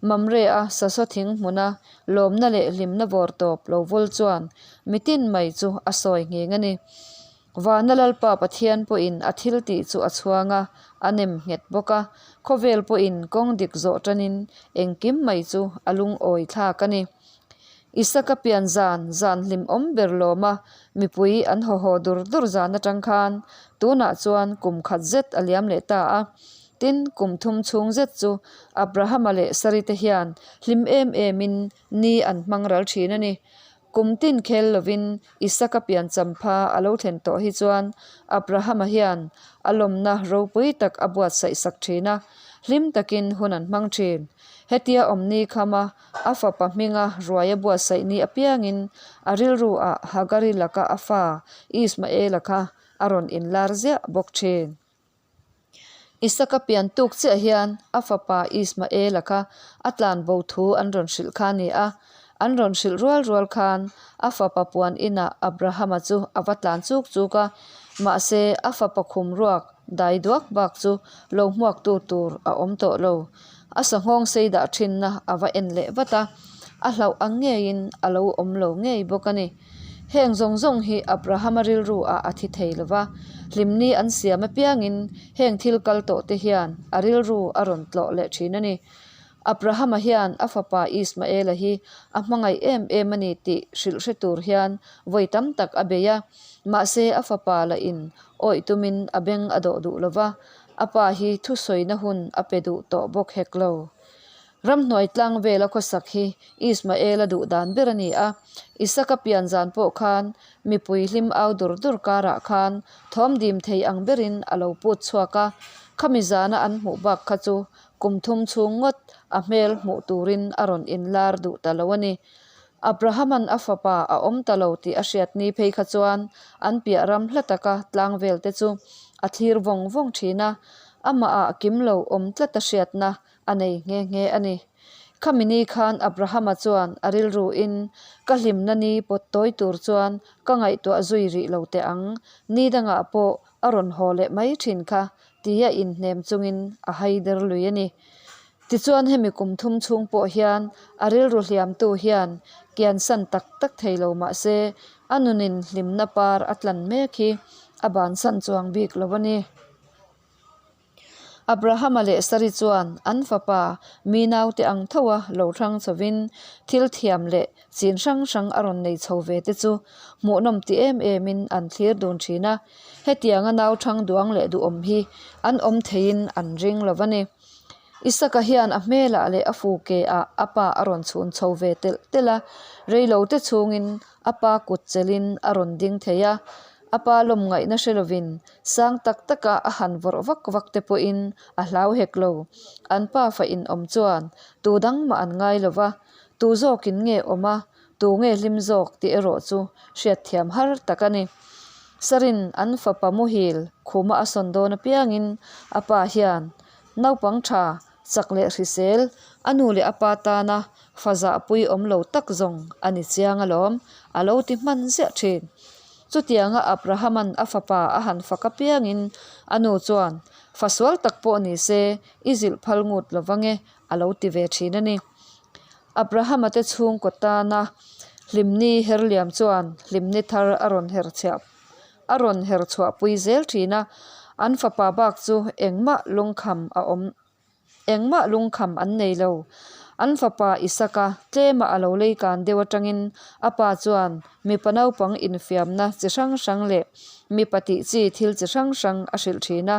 Mamre-a sasaw thing hmuna lawmna leh hlimna vawr tawp lo vul chuan mitin mai chu a sawi nghing a ni. Vana Lalpa Pathian pawhin a thil tih chu a chhuang a, a nem nghet bawk a. Khawvel pawhin kawng dik zawh tanin engkim mai chu a lungawi thlak a ni. Isaka pian zan, zan hlimawm ber lawma mipui an haw haw dur dur zan atang khan tunah chuan kum khat zet a liam leh ta a. Tin, kum thum chhung zet chu Abrahama leh Sari te hian hlim em emin ni an hmang ral thin a ni. Kum tin khel lovin Isaka pian champha a lo thlen tawh hi chuan Abrahama hian a lawmna ropui tak a buatsaih sak thin a, hlim takin hun an hmang thin. Hetia awmni khama a fapa hminga ruai a buatsaih ni apiangin a rilru ah Hagari laka a fa Ismaela kha a rawn inlar ziah bawk thin. Isaka pian tuk chiah hian a fapa Ismaela kha a tlan bo thu an rawn hrilh kha a ni a. An rawn hrilh rual rual khan a fapa puan inah Abrahama chu a va tlan chuk chuk a, mahse a fapa khum ruak dai duak bak chu lo hmuaktu tur a awm tawh lo. A sanghawng sei dah thinna a va en leh vat a, a hlauh ang ngeiin a lo awm lo ngei bawk a ni. Heng zawng zawng hi Abrahama rilru ah a thi thei lo va, hlimni an siam apiangin heng thil kal tawh te hian a rilru a rawn tlawh leh thin a ni. Abrahama hian a fapa Ismaela hi a hmangaih em em a ni tih hrilh hre tur hian vawi tam tak a bei a, mahse a fapa lah in awih tumin a beng a dawh duh lo va, a pa hi thusawina hun a pe duh tawh bawk hek lo. Ramhnuai tlang vela khawsak hi Ismaela duh dan ber a ni a, Isaka pian zan pawh khan mipui hlim au dur dur karah khan thawm dim thei ang berin a lo put chhuak a, khami zana an hmuh bak kha chu kum thum chhung ngawt a hmel hmuh turin a rawn inlar duh ta lo a ni. Abrahaman a fapa a awm ta lo tih a hriat ni phei kha chuan an piah ram hla taka tlang vel te chu a thlir vawng vawng thin a, amahah kim lo awm tlat a hriatna a nei nghe nghe a ni. Khami ni khan Abrahama chuan a rilruin, Ka hlimna ni pawt tawi tur chuan ka ngaihtuah zui rih lo teh ang, ni dangah pawh a rawn haw leh mai thin kha, tia inhnem chungin a haider lui a ni. Tichuan hemi kum thum chhung pawh hian a rilru hliamtu hian kiansan tak tak thei lo mah se, a nunin hlimna par a tlan mek hi a bansan chuang bik lo a ni. Abrahama leh Sari chuan an fapa mi naute ang thoa lo hrang chhovin thil thiam leh chin hrang hrang a rawn nei chho ve te chu hmuhnawm ti em emin an thlir dun thin a. Hetianga nau thang duang leh duhawm hi an awm theiin an ring lo va ni. Isaka hian a hmelah leh a fu ke ah a pa a rawn chhun chho ve telh telh a, reilote chhungin a pa kut chelhin a rawn ding thei a. A pa lawm ngaihna hre lovin sang tak taka a han vawrh vak vak te pawhin a hlau hek lo. An pa fa inawm chuan tu dang mah an ngai lo va, tu zawkin nge awm a, tu nge hlim zawk tih erawh chu hriatthiam har tak a ni. Sarin an fapa muhil khuma a sawn dawn apiangin a pa hian naupang tha chak leh hrisel a nu leh a pa tana fa zahpui awm lo tak zawng a ni chiang alawm, a lo ti hman ziah thin. Chutianga Abrahaman a fapa a han fak apiangin a nu chuan, Fa sual tak pawh ni se, i zilh phal ngut lo vang e, a lo ti ve thin a ni. Abrahama te chhungkaw tana. Hlimni herliam chuan hlimni thar a rawn her chhiah a rawn her chhuahpui zel thin a, an fapa bak chu engmah lungkham a awm Engmah lungkham an nei lo. An fapa Isaka tlema a lo lei kan deuh atangin a pa chuan mipa naupang infiamna chi hrang hrang leh mipa tih chi thil chi hrang hrang a hrilh thin a.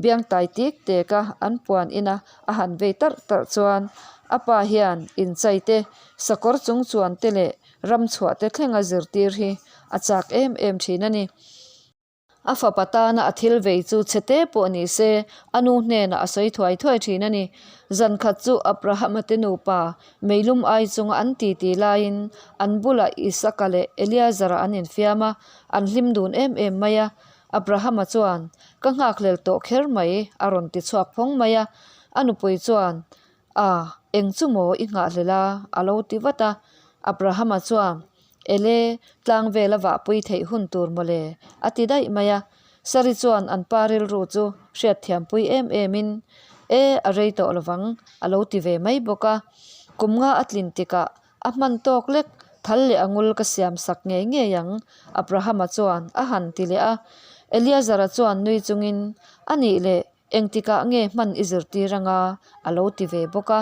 Biangtai tik teka an puan ina a han vei tarh tarh chuan a pa hian inchai te, sakawr chung chuan te leh ramchhuah te thlenga zirtir hi a chak em em thin a ni. A fapa tana a thil vei chu chhe te pawh ni se, a nu hnenah a sawi thuai thuai thin a ni. Zan khat chu Abrahama te nupa meilum ai chunga an titi laiin an bulah Isaka leh Eliazara an infiam a, an hlim dun em em mai a. Abrahama chuan, Ka nghakhlel tawh kher mai, a rawn ti chhuak phawng mai a. A nupui chuan, A, eng chu maw i nghahhlel a? a lo ti vat a. Abrahama chuan, Ele, tlang vela vahpui theih hun tur mawle, a ti daih mai a. Sari chuan an pa rilru chu hriatthiampui em emin, E, a rei tawh lovang, a lo ti ve mai bawk a. Kum nga a tlin tikah a hman tawk lek, thal leh a ngul ka siam sak ngei ngei ang, Abrahama chuan a han ti leh a. Eliazara chuan nui chungin, A nih leh, Engtikah nge hman i zirtir anga? a lo ti ve bawk a.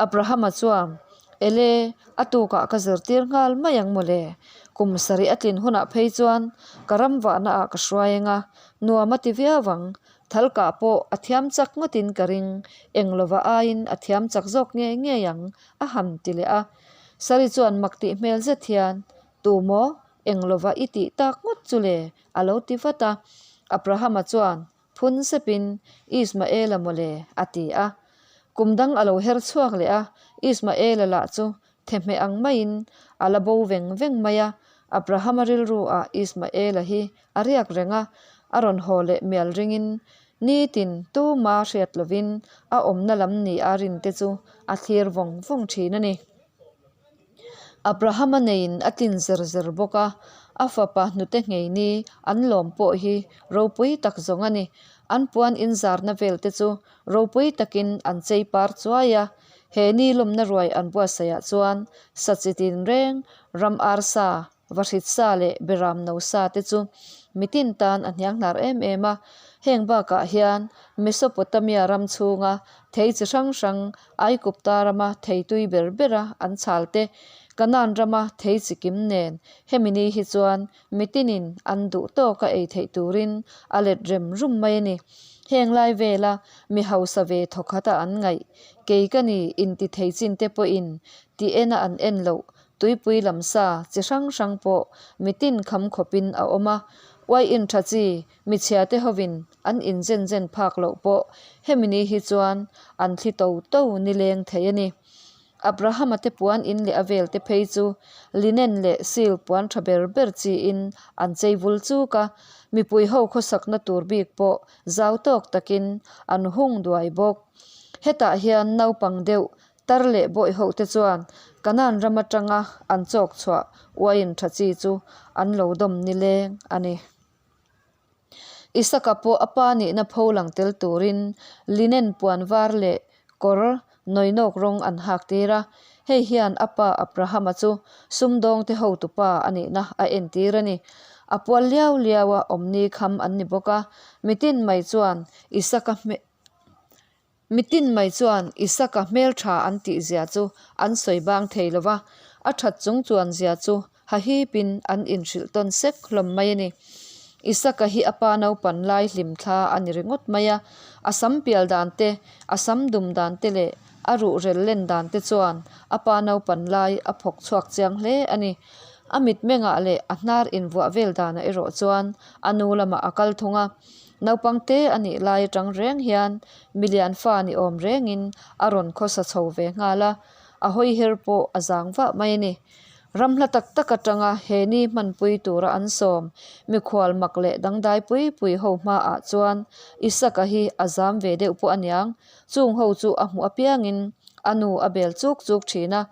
Abrahama chuan, Ele, a tukah ka zirtir nghal mai ang mawle. Kum sarih a tlin hunah phei chuan ka ram vahnaah ka hruai anga, nuam a ti viau ang. Thalkah pawh a thiam chak ngawtin ka ring, eng lova aiin a thiam chak zawk ngei ngei ang, a han ti leh a. Sari chuan mak tih hmel zet hian, Tu maw? Eng lova i tih tak ngawt chu le? a lo ti vat a. Abrahama chuan, Phun sepin, Ismaela mawle, a ti a. Kum dang a lo her chhuak leh a, Ismaela lah chu thehmeh ang maiin a la bo veng veng mai a. Abrahama rilru ah Ismaela hi a riak reng a, a rawn haw leh mial ringin nitin tuma hriat lovin a awmna lam ni a rinte chu a thlir vawng vawng thin a ni. Abrahama neiin a tlin zer zer bawk a, a fapa hnute ngheini an lawm pawh hi ropui tak zawng a ni. An puan inzarna vel te chu ropui takin an chei par chuai a, he ni lawmna ruai an buatsaihah chuan sa chi tinreng, ram arsa, Vahrit sa leh Beram no sa te chu mitin tan a hnianghnar em em a. Heng bakah hian Mesopotamia ram chhunga thei chi hrang hrang Aikupta rama thei tui ber bera an chhal te, Kanaan rama thei chi kim nen hemi ni hi chuan mitinin an duh tawka ei theih turin a let rem rum mai a ni. Heng lai vela mi hausa ve thawkhata an ngaih, kei ka ni inti thei chin te pawhin ti ena an en loh Tuipui lam sa chi hrang hrang pawh mitin kham khawpin a awm a, uai in tha chi michhia te hovin an in zen zen phak loh pawh hemi ni hi chuan an thli to to nileng thei a ni. Abrahama te puan in leh a vel te phei chu linen leh silk puan tha ber ber chi in an chei vul chuk a, mipui ho khawsakna tur bik pawh zau tawk takin an hung duai bawk. Hetah hian naupang deuh Tar leh bawih ho te chuan Kanaan ram atanga an chawk chhuah uaiin tha chi chu an lo dawm nileng a ni. Isaka pawh a pa nihna pho lang tel turin linen puan var leh kawr nawinawk rawng an hak tir a, hei hian a pa Abrahama chu sumdawngte hotupa a nihna a entir a ni. A pual liau liau a awmni kham an ni bawk a, mitin mai chuan Isaka hmel Mitin mai chuan Isaka hmeltha an tih zia chu an sawi bang thei lo va, a that chung chuan zia chu hahipin an inhrilh tawn sek hlawm mai a ni. Isaka hi a pa naupan lai hlim thla a ni ringawt mai a, a sam pial dan te, a sam dum dan te leh a ruhrel len dan te chuan a pa naupan lai a phawk chhuak chiang hle a ni. A mitmengah leh a hnar invuah vel danah erawh chuan a nu lamah a kal thung a. Naupang te a nih lai atang reng hian milian fa ni awm rengin a rawn khawsa chho ve nghal a, a hawi her pawh a zang vah mai a ni. Ram hla tak tak atanga he ni hmanpui tura an sawm mikhual mak leh dangdai pui pui ho hmaah chuan Isaka hi a zam ve deuh pawh aniang, chung ho chu a hmuh apiangin a nu a bel chuk chuk thin a,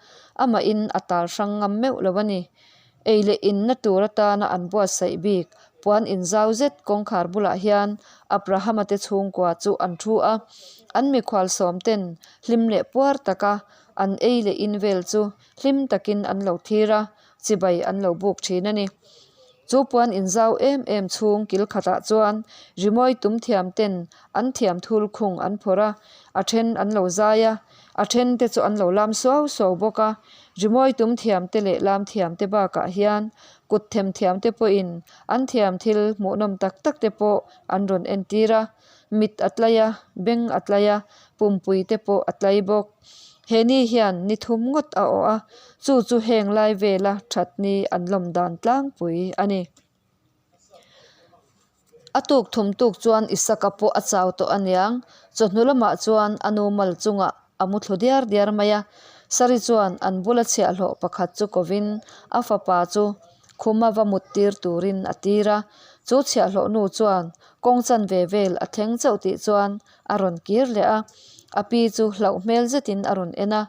amahin a tal hrang ngam meuh lo a ni. Ei leh inna tur atana an buatsaih bik puan inzau zet kawngkhar bulah hian Abrahama te chhungkua chu an thu a. An mikhual sawm ten hlim leh puar taka An ei leh in vel chu hlim takin an lo thlir a, chibai an lo buk thin a ni. Chu puan inzau em em chhung kil khatah chuan rimawi tum thiam ten an thiam thul khung an phawrh a, a then an lo zai a, a then te chu an lo lam suau suau bawk a. Rimawi tum thiam te leh lam thiam te bakah hian kut them thiam te pawhin an thiam thil hmuhnawm tak tak te pawh an rawn entir a. Mit a tlai a, beng a tlai a, pumpui te pawh a tlai bawk. He ni hian ni thum ngawt a awh a, chu chu heng lai vela that ni an lawm dan tlangpui a ni. A tuk thum tuk chuan Isaka pawh a chau tawh aniang, chawhnu lamah chuan a nu mal chungah a mu thlu diar diar mai a. Sari chuan an bula chhiahhlawh pakhat chu kovin a fapa chu khuma va mut tir turin a tir a. Chu chhiahhlawh nu chuan kawng chanve vel a thleng chauh tih chuan a rawn kir leh a, a pi chu hlauh hmel zetin a rawn en a,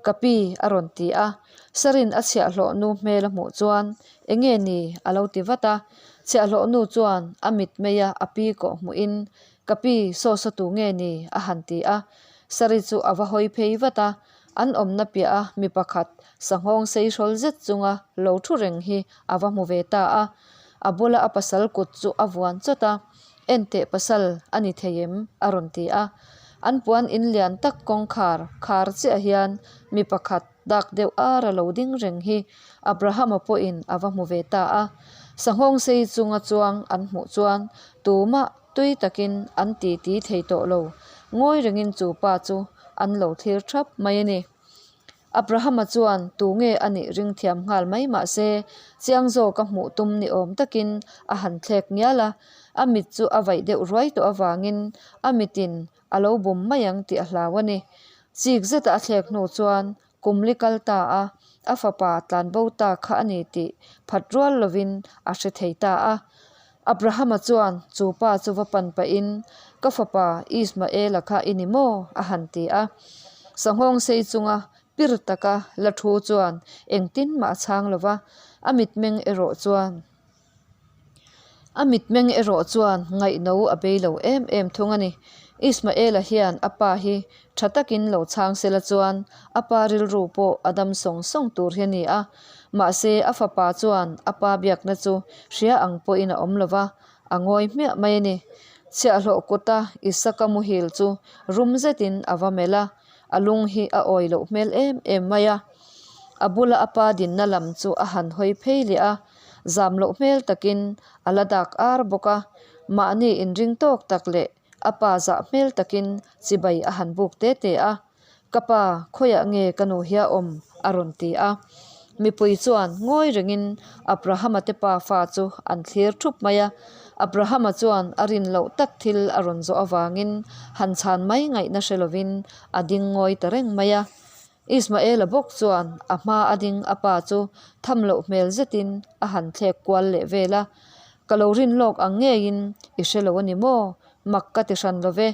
Ka pi a rawn ti a, Sarin a chhiahhlawh nu hmel a hmuh chuan Enge ni? a lo ti vat a, chhiahhlawh nu chuan a mit mai a a pi kawh hmuhin Ka pi, saw saw tu nge ni? a han ti a, Sari chu a va hawi phei vat a, an awmna piah a mi pakhat sanghawng sei hrawl zet chunga lo thu reng hi a va hmu ve ta a, a bula a pasal kut chu a vuan chawt a. Enteh pasal a ni thei em? a rawn ti a. An puan in lian tak kawngkhar khar chiah hian mi pakhat dak deuh ar a lo ding reng hi Abrahama pawhin a va hmu ve ta a. Sanghawng sei chunga chuang an hmuh chuan tumah tui takin an titi thei tawh lo. Ngawi rengin chu pa chu an lo thlir thap mai a ni. Abrahama chuan tu nge a nih ring thiam nghal mai mah se, chiang zawk a hmuh tum ni awm takin a han thlek ngial a. A mit chu a vaih deuh ruai tawh avangin a mitin a lo bum mai ang tih a hlau a ni. Chik zeta a thlek hnu chuan kum li kal ta a, a fapa tlanbo ta kha a ni tih phat rual lovin a hre thei ta a. Abrahama chuan chu pa chu va pan pahin, Ka fapa Ismaela kha i ni maw? a han ti a. Sanghawng sei chunga pir taka la thu chuan engtin mah a chhang lo va, a mitmeng erawh chuan a mitmeng erawh chuan ngaihno a bei lo em em thung a ni. Ismaela hian a pa hi tha takin lo chhang sela chuan a pa rilru pawh a dam sawng sawng tur hi a ni a. Mahse, a fapa chuan a pa biakna chu hria ang pawhin a awm lo va, a ngawi hmiah mai a ni. Chhiahhlawh kuta Isaka muhil chu rum zetin a va melh a, a lung hi a awi loh hmel em em mai a. A bula a pa dinna lam chu a han hawi phei leh a, zam loh hmel takin a la dak ar bawk a, mahni inring tawk tak leh a pa zah hmel takin chibai a han buk te te a. Ka pa, khawiah nge ka nu hi a awm? a rawn ti a. Mipui chuan ngawi rengin Abrahama te pa fa chu an thlir thup mai a. Abrahama chuan a rin loh tak thil a rawn zawh avangin han chhan mai ngaihna hre lovin a ding ngawi ta reng mai a. Ismaela bawk chuan a hma a ding a pa chu tham loh hmel zetin a han thlek kual leh vel a. Ka lo rin lawk ang ngeiin i hre lo a ni maw? Mak ka ti hran lo ve.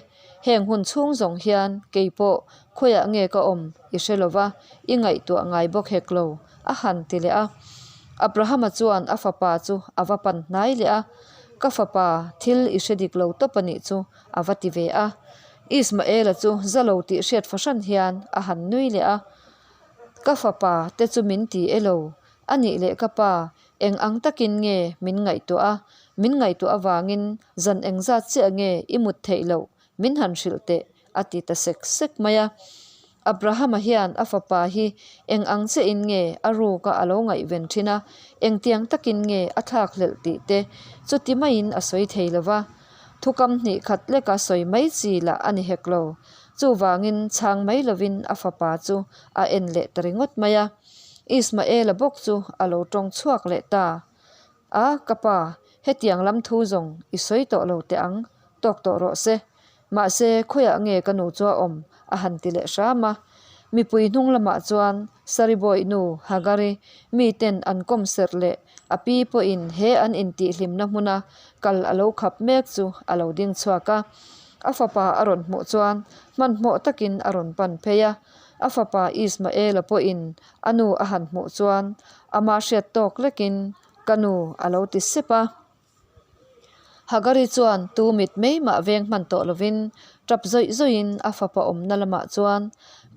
Heng hun chhung zawng hian kei pawh khawiah nge ka awm i hre lo va, i ngaihtuah ngai bawk hek lo, a han ti leh a. Abrahama chuan a fapa chu a va pan hnai leh a, Ka fapa, thil i hre dik lo tawp a nih chu, a va ti ve a. Ismaela chu za lo tih hriat fahran hian a han nui leh a, Ka fapa te chu min ti e lo, a nih leh ka pa, Eng ang takin nge min ngaihtuah a, min ngaihtuah avangin zan engzat chiah nge i mut theih loh min han hrilh teh a ti ta sek sek mai a. Abrahama hian a fapa hi eng ang chiahin nge a ruka a lo ngaihven thin a, engtiang takin nge a thlak hlelh tih te chuti maiin a sawi thei lo va. Thukam hnih khat leka sawi mai chi lah a ni hek lo. Chuvangin chhang mai lovin a fapa chu a en leh ta ringawt mai a. Ismaela bawk chu a lo tawng chhuak leh ta a, Ka pa, hetiang lam thu zawng i sawi tawh lo teh ang, tawk tawh rawh se. Mahse, khawiah nge ka nu chu a awm? a han ti leh hram a. Mipui hnung lamah chuan Saribawih nu Hagari miten an kawm serh leh a pi pawhin he an intihhlimna hmuna kal a lo khap mek chu a lo ding chhuak a. A fapa a rawn hmuh chuan hmanhmawh takin a rawn pan phei a. A fapa Ismaela pawhin a nu a han hmuh chuan ama hriat tawk lekin ka nu a lo ti sep a. Hagari chuan tu mit mai mah veng hman tawh lovin Tap zawih zawihin a fapa awmna lamah chuan,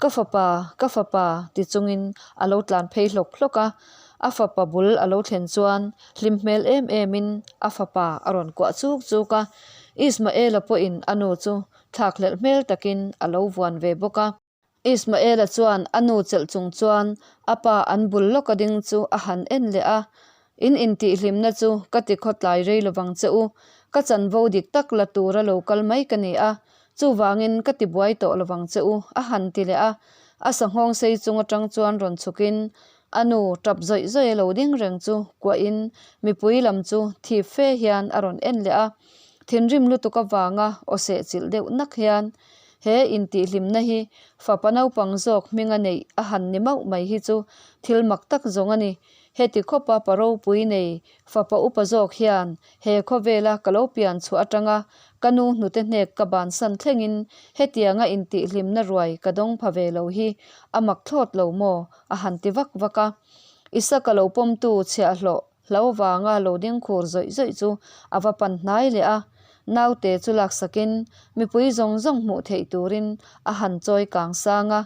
Ka fapa, ka fapa, ti chungin a lo tlan phei hlawk hlawk a. A fapa bul a lo thlen chuan hlim hmel em emin a fapa a rawn kuah chuk chuk a. Ismaela pawhin a nu chu thlakhlelh hmel takin a lo vuan ve bawk a. Ismaela chuan a nu chelh chung chuan a pa an bul lawka ding chu a han en leh a, In intihhlimna chu ka ti khawtlai rei lovang che u, ka chanvo dik tak la tura lo kal mai ka ni a, chuvangin ka ti buai tawh lovang che u, a han ti leh a. A sanghawng sei chung atang chuan rawn chhukin a nu tap zawih zawih a lo ding reng chu kuahin mipui lam chu thip fe hian a rawn en leh a. Thinrim lutuk avanga aw seh chilh deuh nak hian He intihhlimna hi fapa naupang zawk hminga neih a han ni mauh mai hi chu thil mak tak zawng a ni. Heti khawpa pa ropui nei fapa upa zawk hian he khawvela ka lo pian chhuah atanga ka nu hnute hnek ka bansan thlengin hetianga intihhlimna ruai ka dawng pha ve lo hi a mak thlawt lo maw? a han ti vak vak a. Isaka lo pawmtu chhiahhlawh Hlo vanga lo ding khur zawih zawih chu a va pan hnai leh a, naute chu laksakin mipui zawng zawng hmuh theih turin a han chawi kang sang a.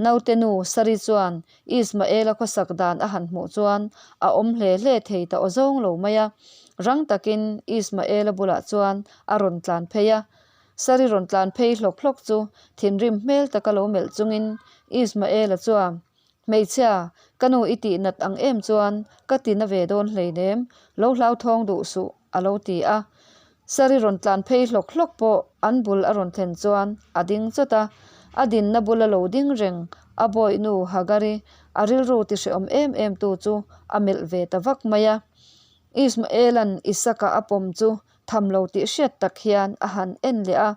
Naute nu Sari chuan Ismaela khawsak dan a han hmuh chuan a awm hle hle thei ta awzawng lo mai a, rang takin Ismaela bulah chuan a rawn tlan phei a. Sari rawn tlan phei hlawk hlawk chu thinrim hmel taka lo melh chungin Ismaela chuan Hmeichhia, ka nu i tih nat ang em chuan ka ti na ve dawn hleinem, lo hlauthawng duh suh, a lo ti a. Sari rawn tlan phei hlawk hlawk pawh an bul a rawn thlen chuan a ding chawt a, a dinna bula lo ding reng a bawihnu Hagari a rilru ti hrehawm em em tu chu a melh ve ta vak mai a. Ismaela'n Isaka a pawm chu tham lo tih hriat tak hian a han en leh a,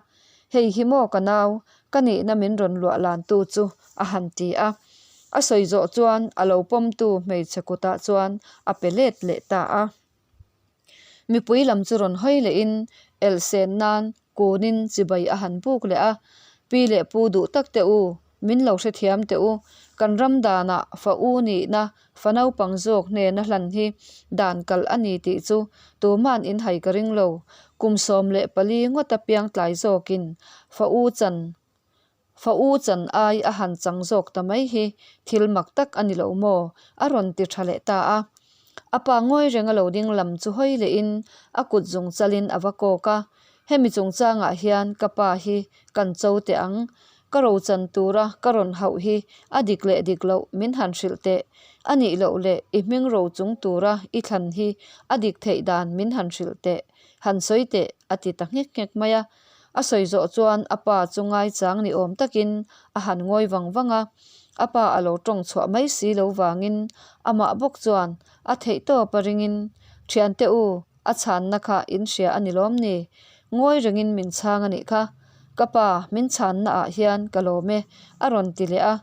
Hei hi maw ka nau, ka nihna min rawn luah lan tu chu a han ti a. A sawi zawh chuan a lo pawmtu hmeichhe kutah chuan a pe let leh ta a. Mipui lam chu rawn hawi lehin elhsen nan kunin chibai a han buk leh a, Pi leh pu duh tak teh u, Min lo hrethiam teh u, kan ram danah fa u nihna fa naupang zawk hnena hlan hi dan kalh a ni tih chu tuman in hai ka ring lo. Kum 14 ngawta piang tlai zawkin fa u chan fa u chan ai a han chang zawk ta mai hi thil mak tak a ni lo maw? a rawn ti tha leh ta a. A pa ngawi renga lo ding lam chu hawi lehin a kut zung chalin a va kawk a, Hemi chungchangah hian ka pa hi kan cho teh ang. Ka rochan tura ka rawn hauh hi a dik leh dik loh min han hrilh teh. A nih loh leh i hming ro chung tura i thlan hi a dik theih dan min han hrilh teh. Han sawi teh, a ti ta nghek nghek mai a. A sawi zawh chuan a pa chu ngaichang ni awm takin a han ngawi vang vang a. A pa a lo tawng chhuah mai si lo vangin amah bawk chuan a theihtawp a ringin, Thiante u, A chhanna kha in hria a ni lawm ni? Ngawi rengin min chhang a nih kha. Ka pa, min chhanna ah hian ka lawm e, a rawn ti leh a.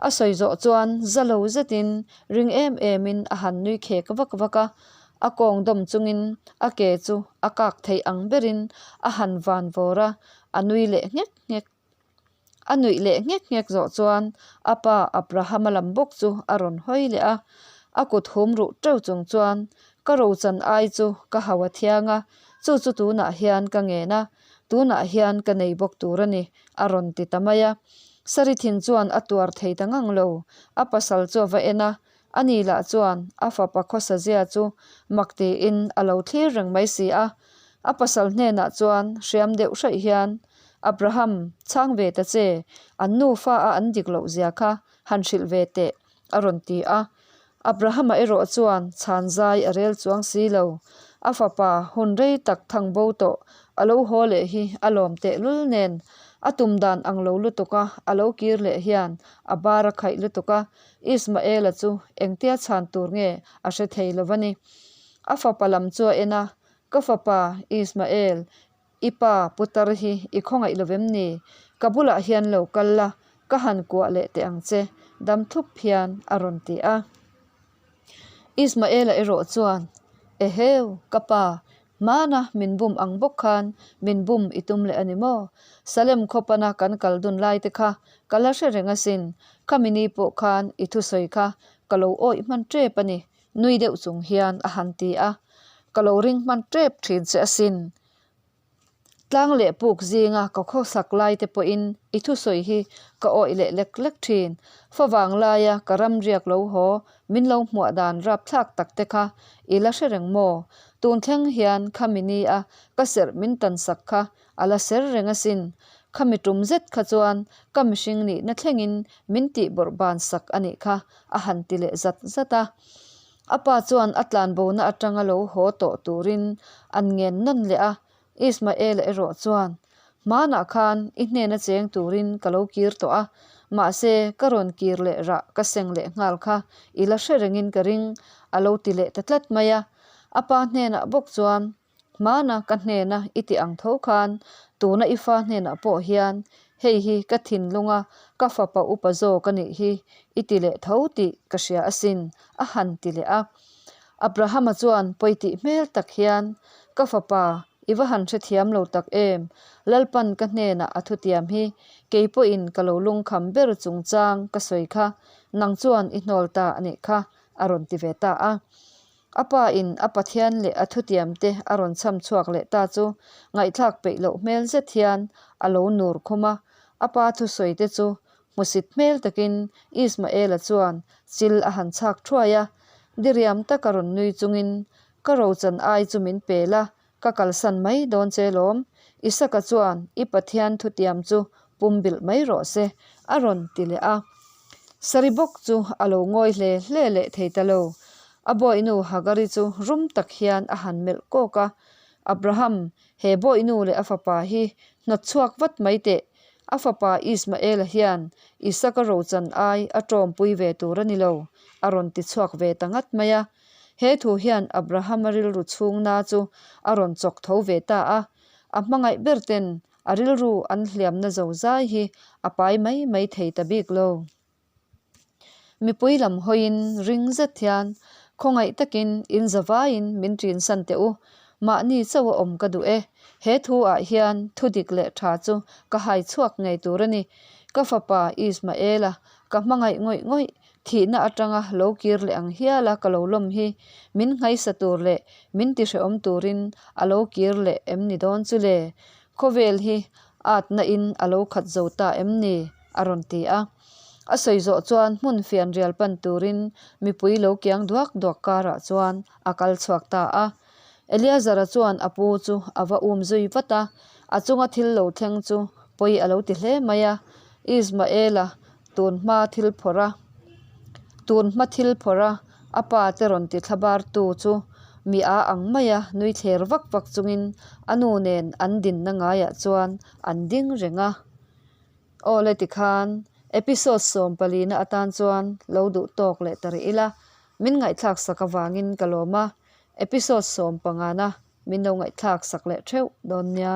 A sawi zawh chuan za lo zetin ring em emin a han nui khek vak vak a. A kawng dawm chungin a ke chu a kak theih ang berin a han van vawr a, a nui leh nghek nghek. A nuih leh nghek nghek zawh chuan a pa Abrahama lam bawk chu a rawn hawi leh a, a kut hum ruh teuh chung chuan, Ka rochan ai chu ka hau a thiang a, chu chu tunah hian ka ngen a, tunah hian ka nei bawk tur a ni, a rawn ti ta mai a. Sarithin chuan a tuar thei ta ngang lo, a pasal chu a va en a, ani lah chuan a fapa khawsa zia chu mak tiin a lo thlir reng mai si a. A pasal hnenah chuan hriam deuh hraih hian, Abraham, chhang ve ta che, an nufa a an dik loh zia kha han hrilh ve teh, a rawn ti a. Abrahama erawh chuan chhan zai a rel chuang si lo. A fapa hun rei tak thang bo tawh a lo haw leh hi a lawm tehlul nen a tum dan ang lo lutuk a a lo kir leh hian a bar a khaih lutuk a, Ismaela chu engtia chhan tur nge a hre thei lo va ni. A fapa lam chu a en a, Ka fapa Ismael, I pa putar hi i khawngaih lo vem ni? Ka bulah hian lo kal la, ka han kuah leh teh ang che, dam thup hian a rawn ti a. Ismaela erawh chuan, Eheu, ka pa, hmana min bum ang bawk khan min bum i tum leh a ni maw? Salem khawpana kan kal dun lai te kha ka la hre reng asin, khami ni pawh khan i thusawi kha ka lo awih hman tep a ni, Nui deuh chung hian a han ti a, Ka lo ring hman tep thin che asin. Tlang leh puk zinga ka khawsak lai te pawhin i thusawi hi ka awih leh lek lek thin. Favang laia ka ram riak lo haw min lo hmuah dan rapthlak tak te kha i la hre reng maw? Tun thleng hian khami ni a ka serh min tan sak kha a la ser reng asin. Khami tum zet kha chuan ka mihring nihna thlengin min tih bawrh ban sak a nih kha a han ti leh zat zat a. A pa chuan a tlanbona atanga lo haw tawh turin an ngen nawn leh a, Ismaela erawh chuan, Hmanah khan i hnena cheng turin ka lo kir tawh a, mahse ka rawn kir leh rah ka seng leh nghal kha i la hre rengin ka ring, a lo ti leh ta tlat mai a. A pa hnenah bawk chuan, Hmana ka hnena i ti ang tho khan tuna i fa hnenah pawh hian hei hi ka thinlunga ka fapa upa zawk a nih hi i ti leh tho tih ka hria asin, a han ti leh a. Abrahama chuan pawitih hmel tak hian, Ka fapa, i va han hrethiam lo tak em? Lalpan ka hnenah a thutiam hi, kei pawhin ka lo lungkham ber chungchang ka sawi kha, nang chuan i hnawl ta a nih kha, a rawn ti ve ta a. A pa in a Pathian leh a thutiam te a rawn chham chhuak leh ta chu ngaihthlak peih loh hmel zet hian a lo nur khum a, a pa thusawi te chu Hmusit hmel takin Ismaela chuan chil a han chhak thuai a, diriam taka rawn nui chungin, Ka rochan ai chu min pe la, ka kalsan mai dawn che lawm. Isaka chuan i Pathian thutiam chu pumbilh mai rawh se, a rawn ti leh a. Sari bawk chu a lo ngawi hle hle leh thei ta lo. A bawihnu Hagari chu rum tak hian a han melh kawk a, Abraham, he bawihnu leh a fapa hi hnawt chhuak vat mai teh, A fapa Ismaela hian Isaka rochan ai a tawmpui ve tur a ni lo, a rawn ti chhuak ve ta ngat mai a. He thu hian Abrahama rilru chhungna chu a rawn chawk tho ve ta a. A hmangaih ber ten a rilru an hliamna zo zai hi a pai mai mai thei ta bik lo. Mipui lam hawiin ring zet hian khawngaih takin in zavaiin min ṭinsan teh u, mahni chauh a awm ka duh e. He thu ah hian thu dik leh ṭha chu ka hai chhuak ngei tur a ni. Ka fapa Ismaela ka hmangaih ngawih ngawih thihna aṭanga lo kir leh ang hiala ka lo lawm hi min nghaisa tur leh min ti hrehawm turin a lo kir leh em ni dawn chu le? Khawvel hi atna in a lo khat zo ta em ni? a rawn ti a. A sawi zawh chuan hmun fianrial pan turin mipui lo kiang duak duak karah chuan a kal chhuak ta a. Eleazara chuan a pu chu a va um zui vat a, a chunga thil lo thleng chu pawi a lo ti hle mai a. Ismaela tun hma thil phawrh a, tun hma thil phawrh a, a pa te rawn ti thlabar tu chu mi a ang mai a, nui thler vak vak chungin a nu nen an dinna ngaiah chuan an ding reng a. Aw le tikhan episode 14 na atan chuan lo duh tawk leh ta rih ila, min ngaihthlak sak avangin ka lawm a, episode 15 na min lo ngaihthlak sak leh theuh dawn nia.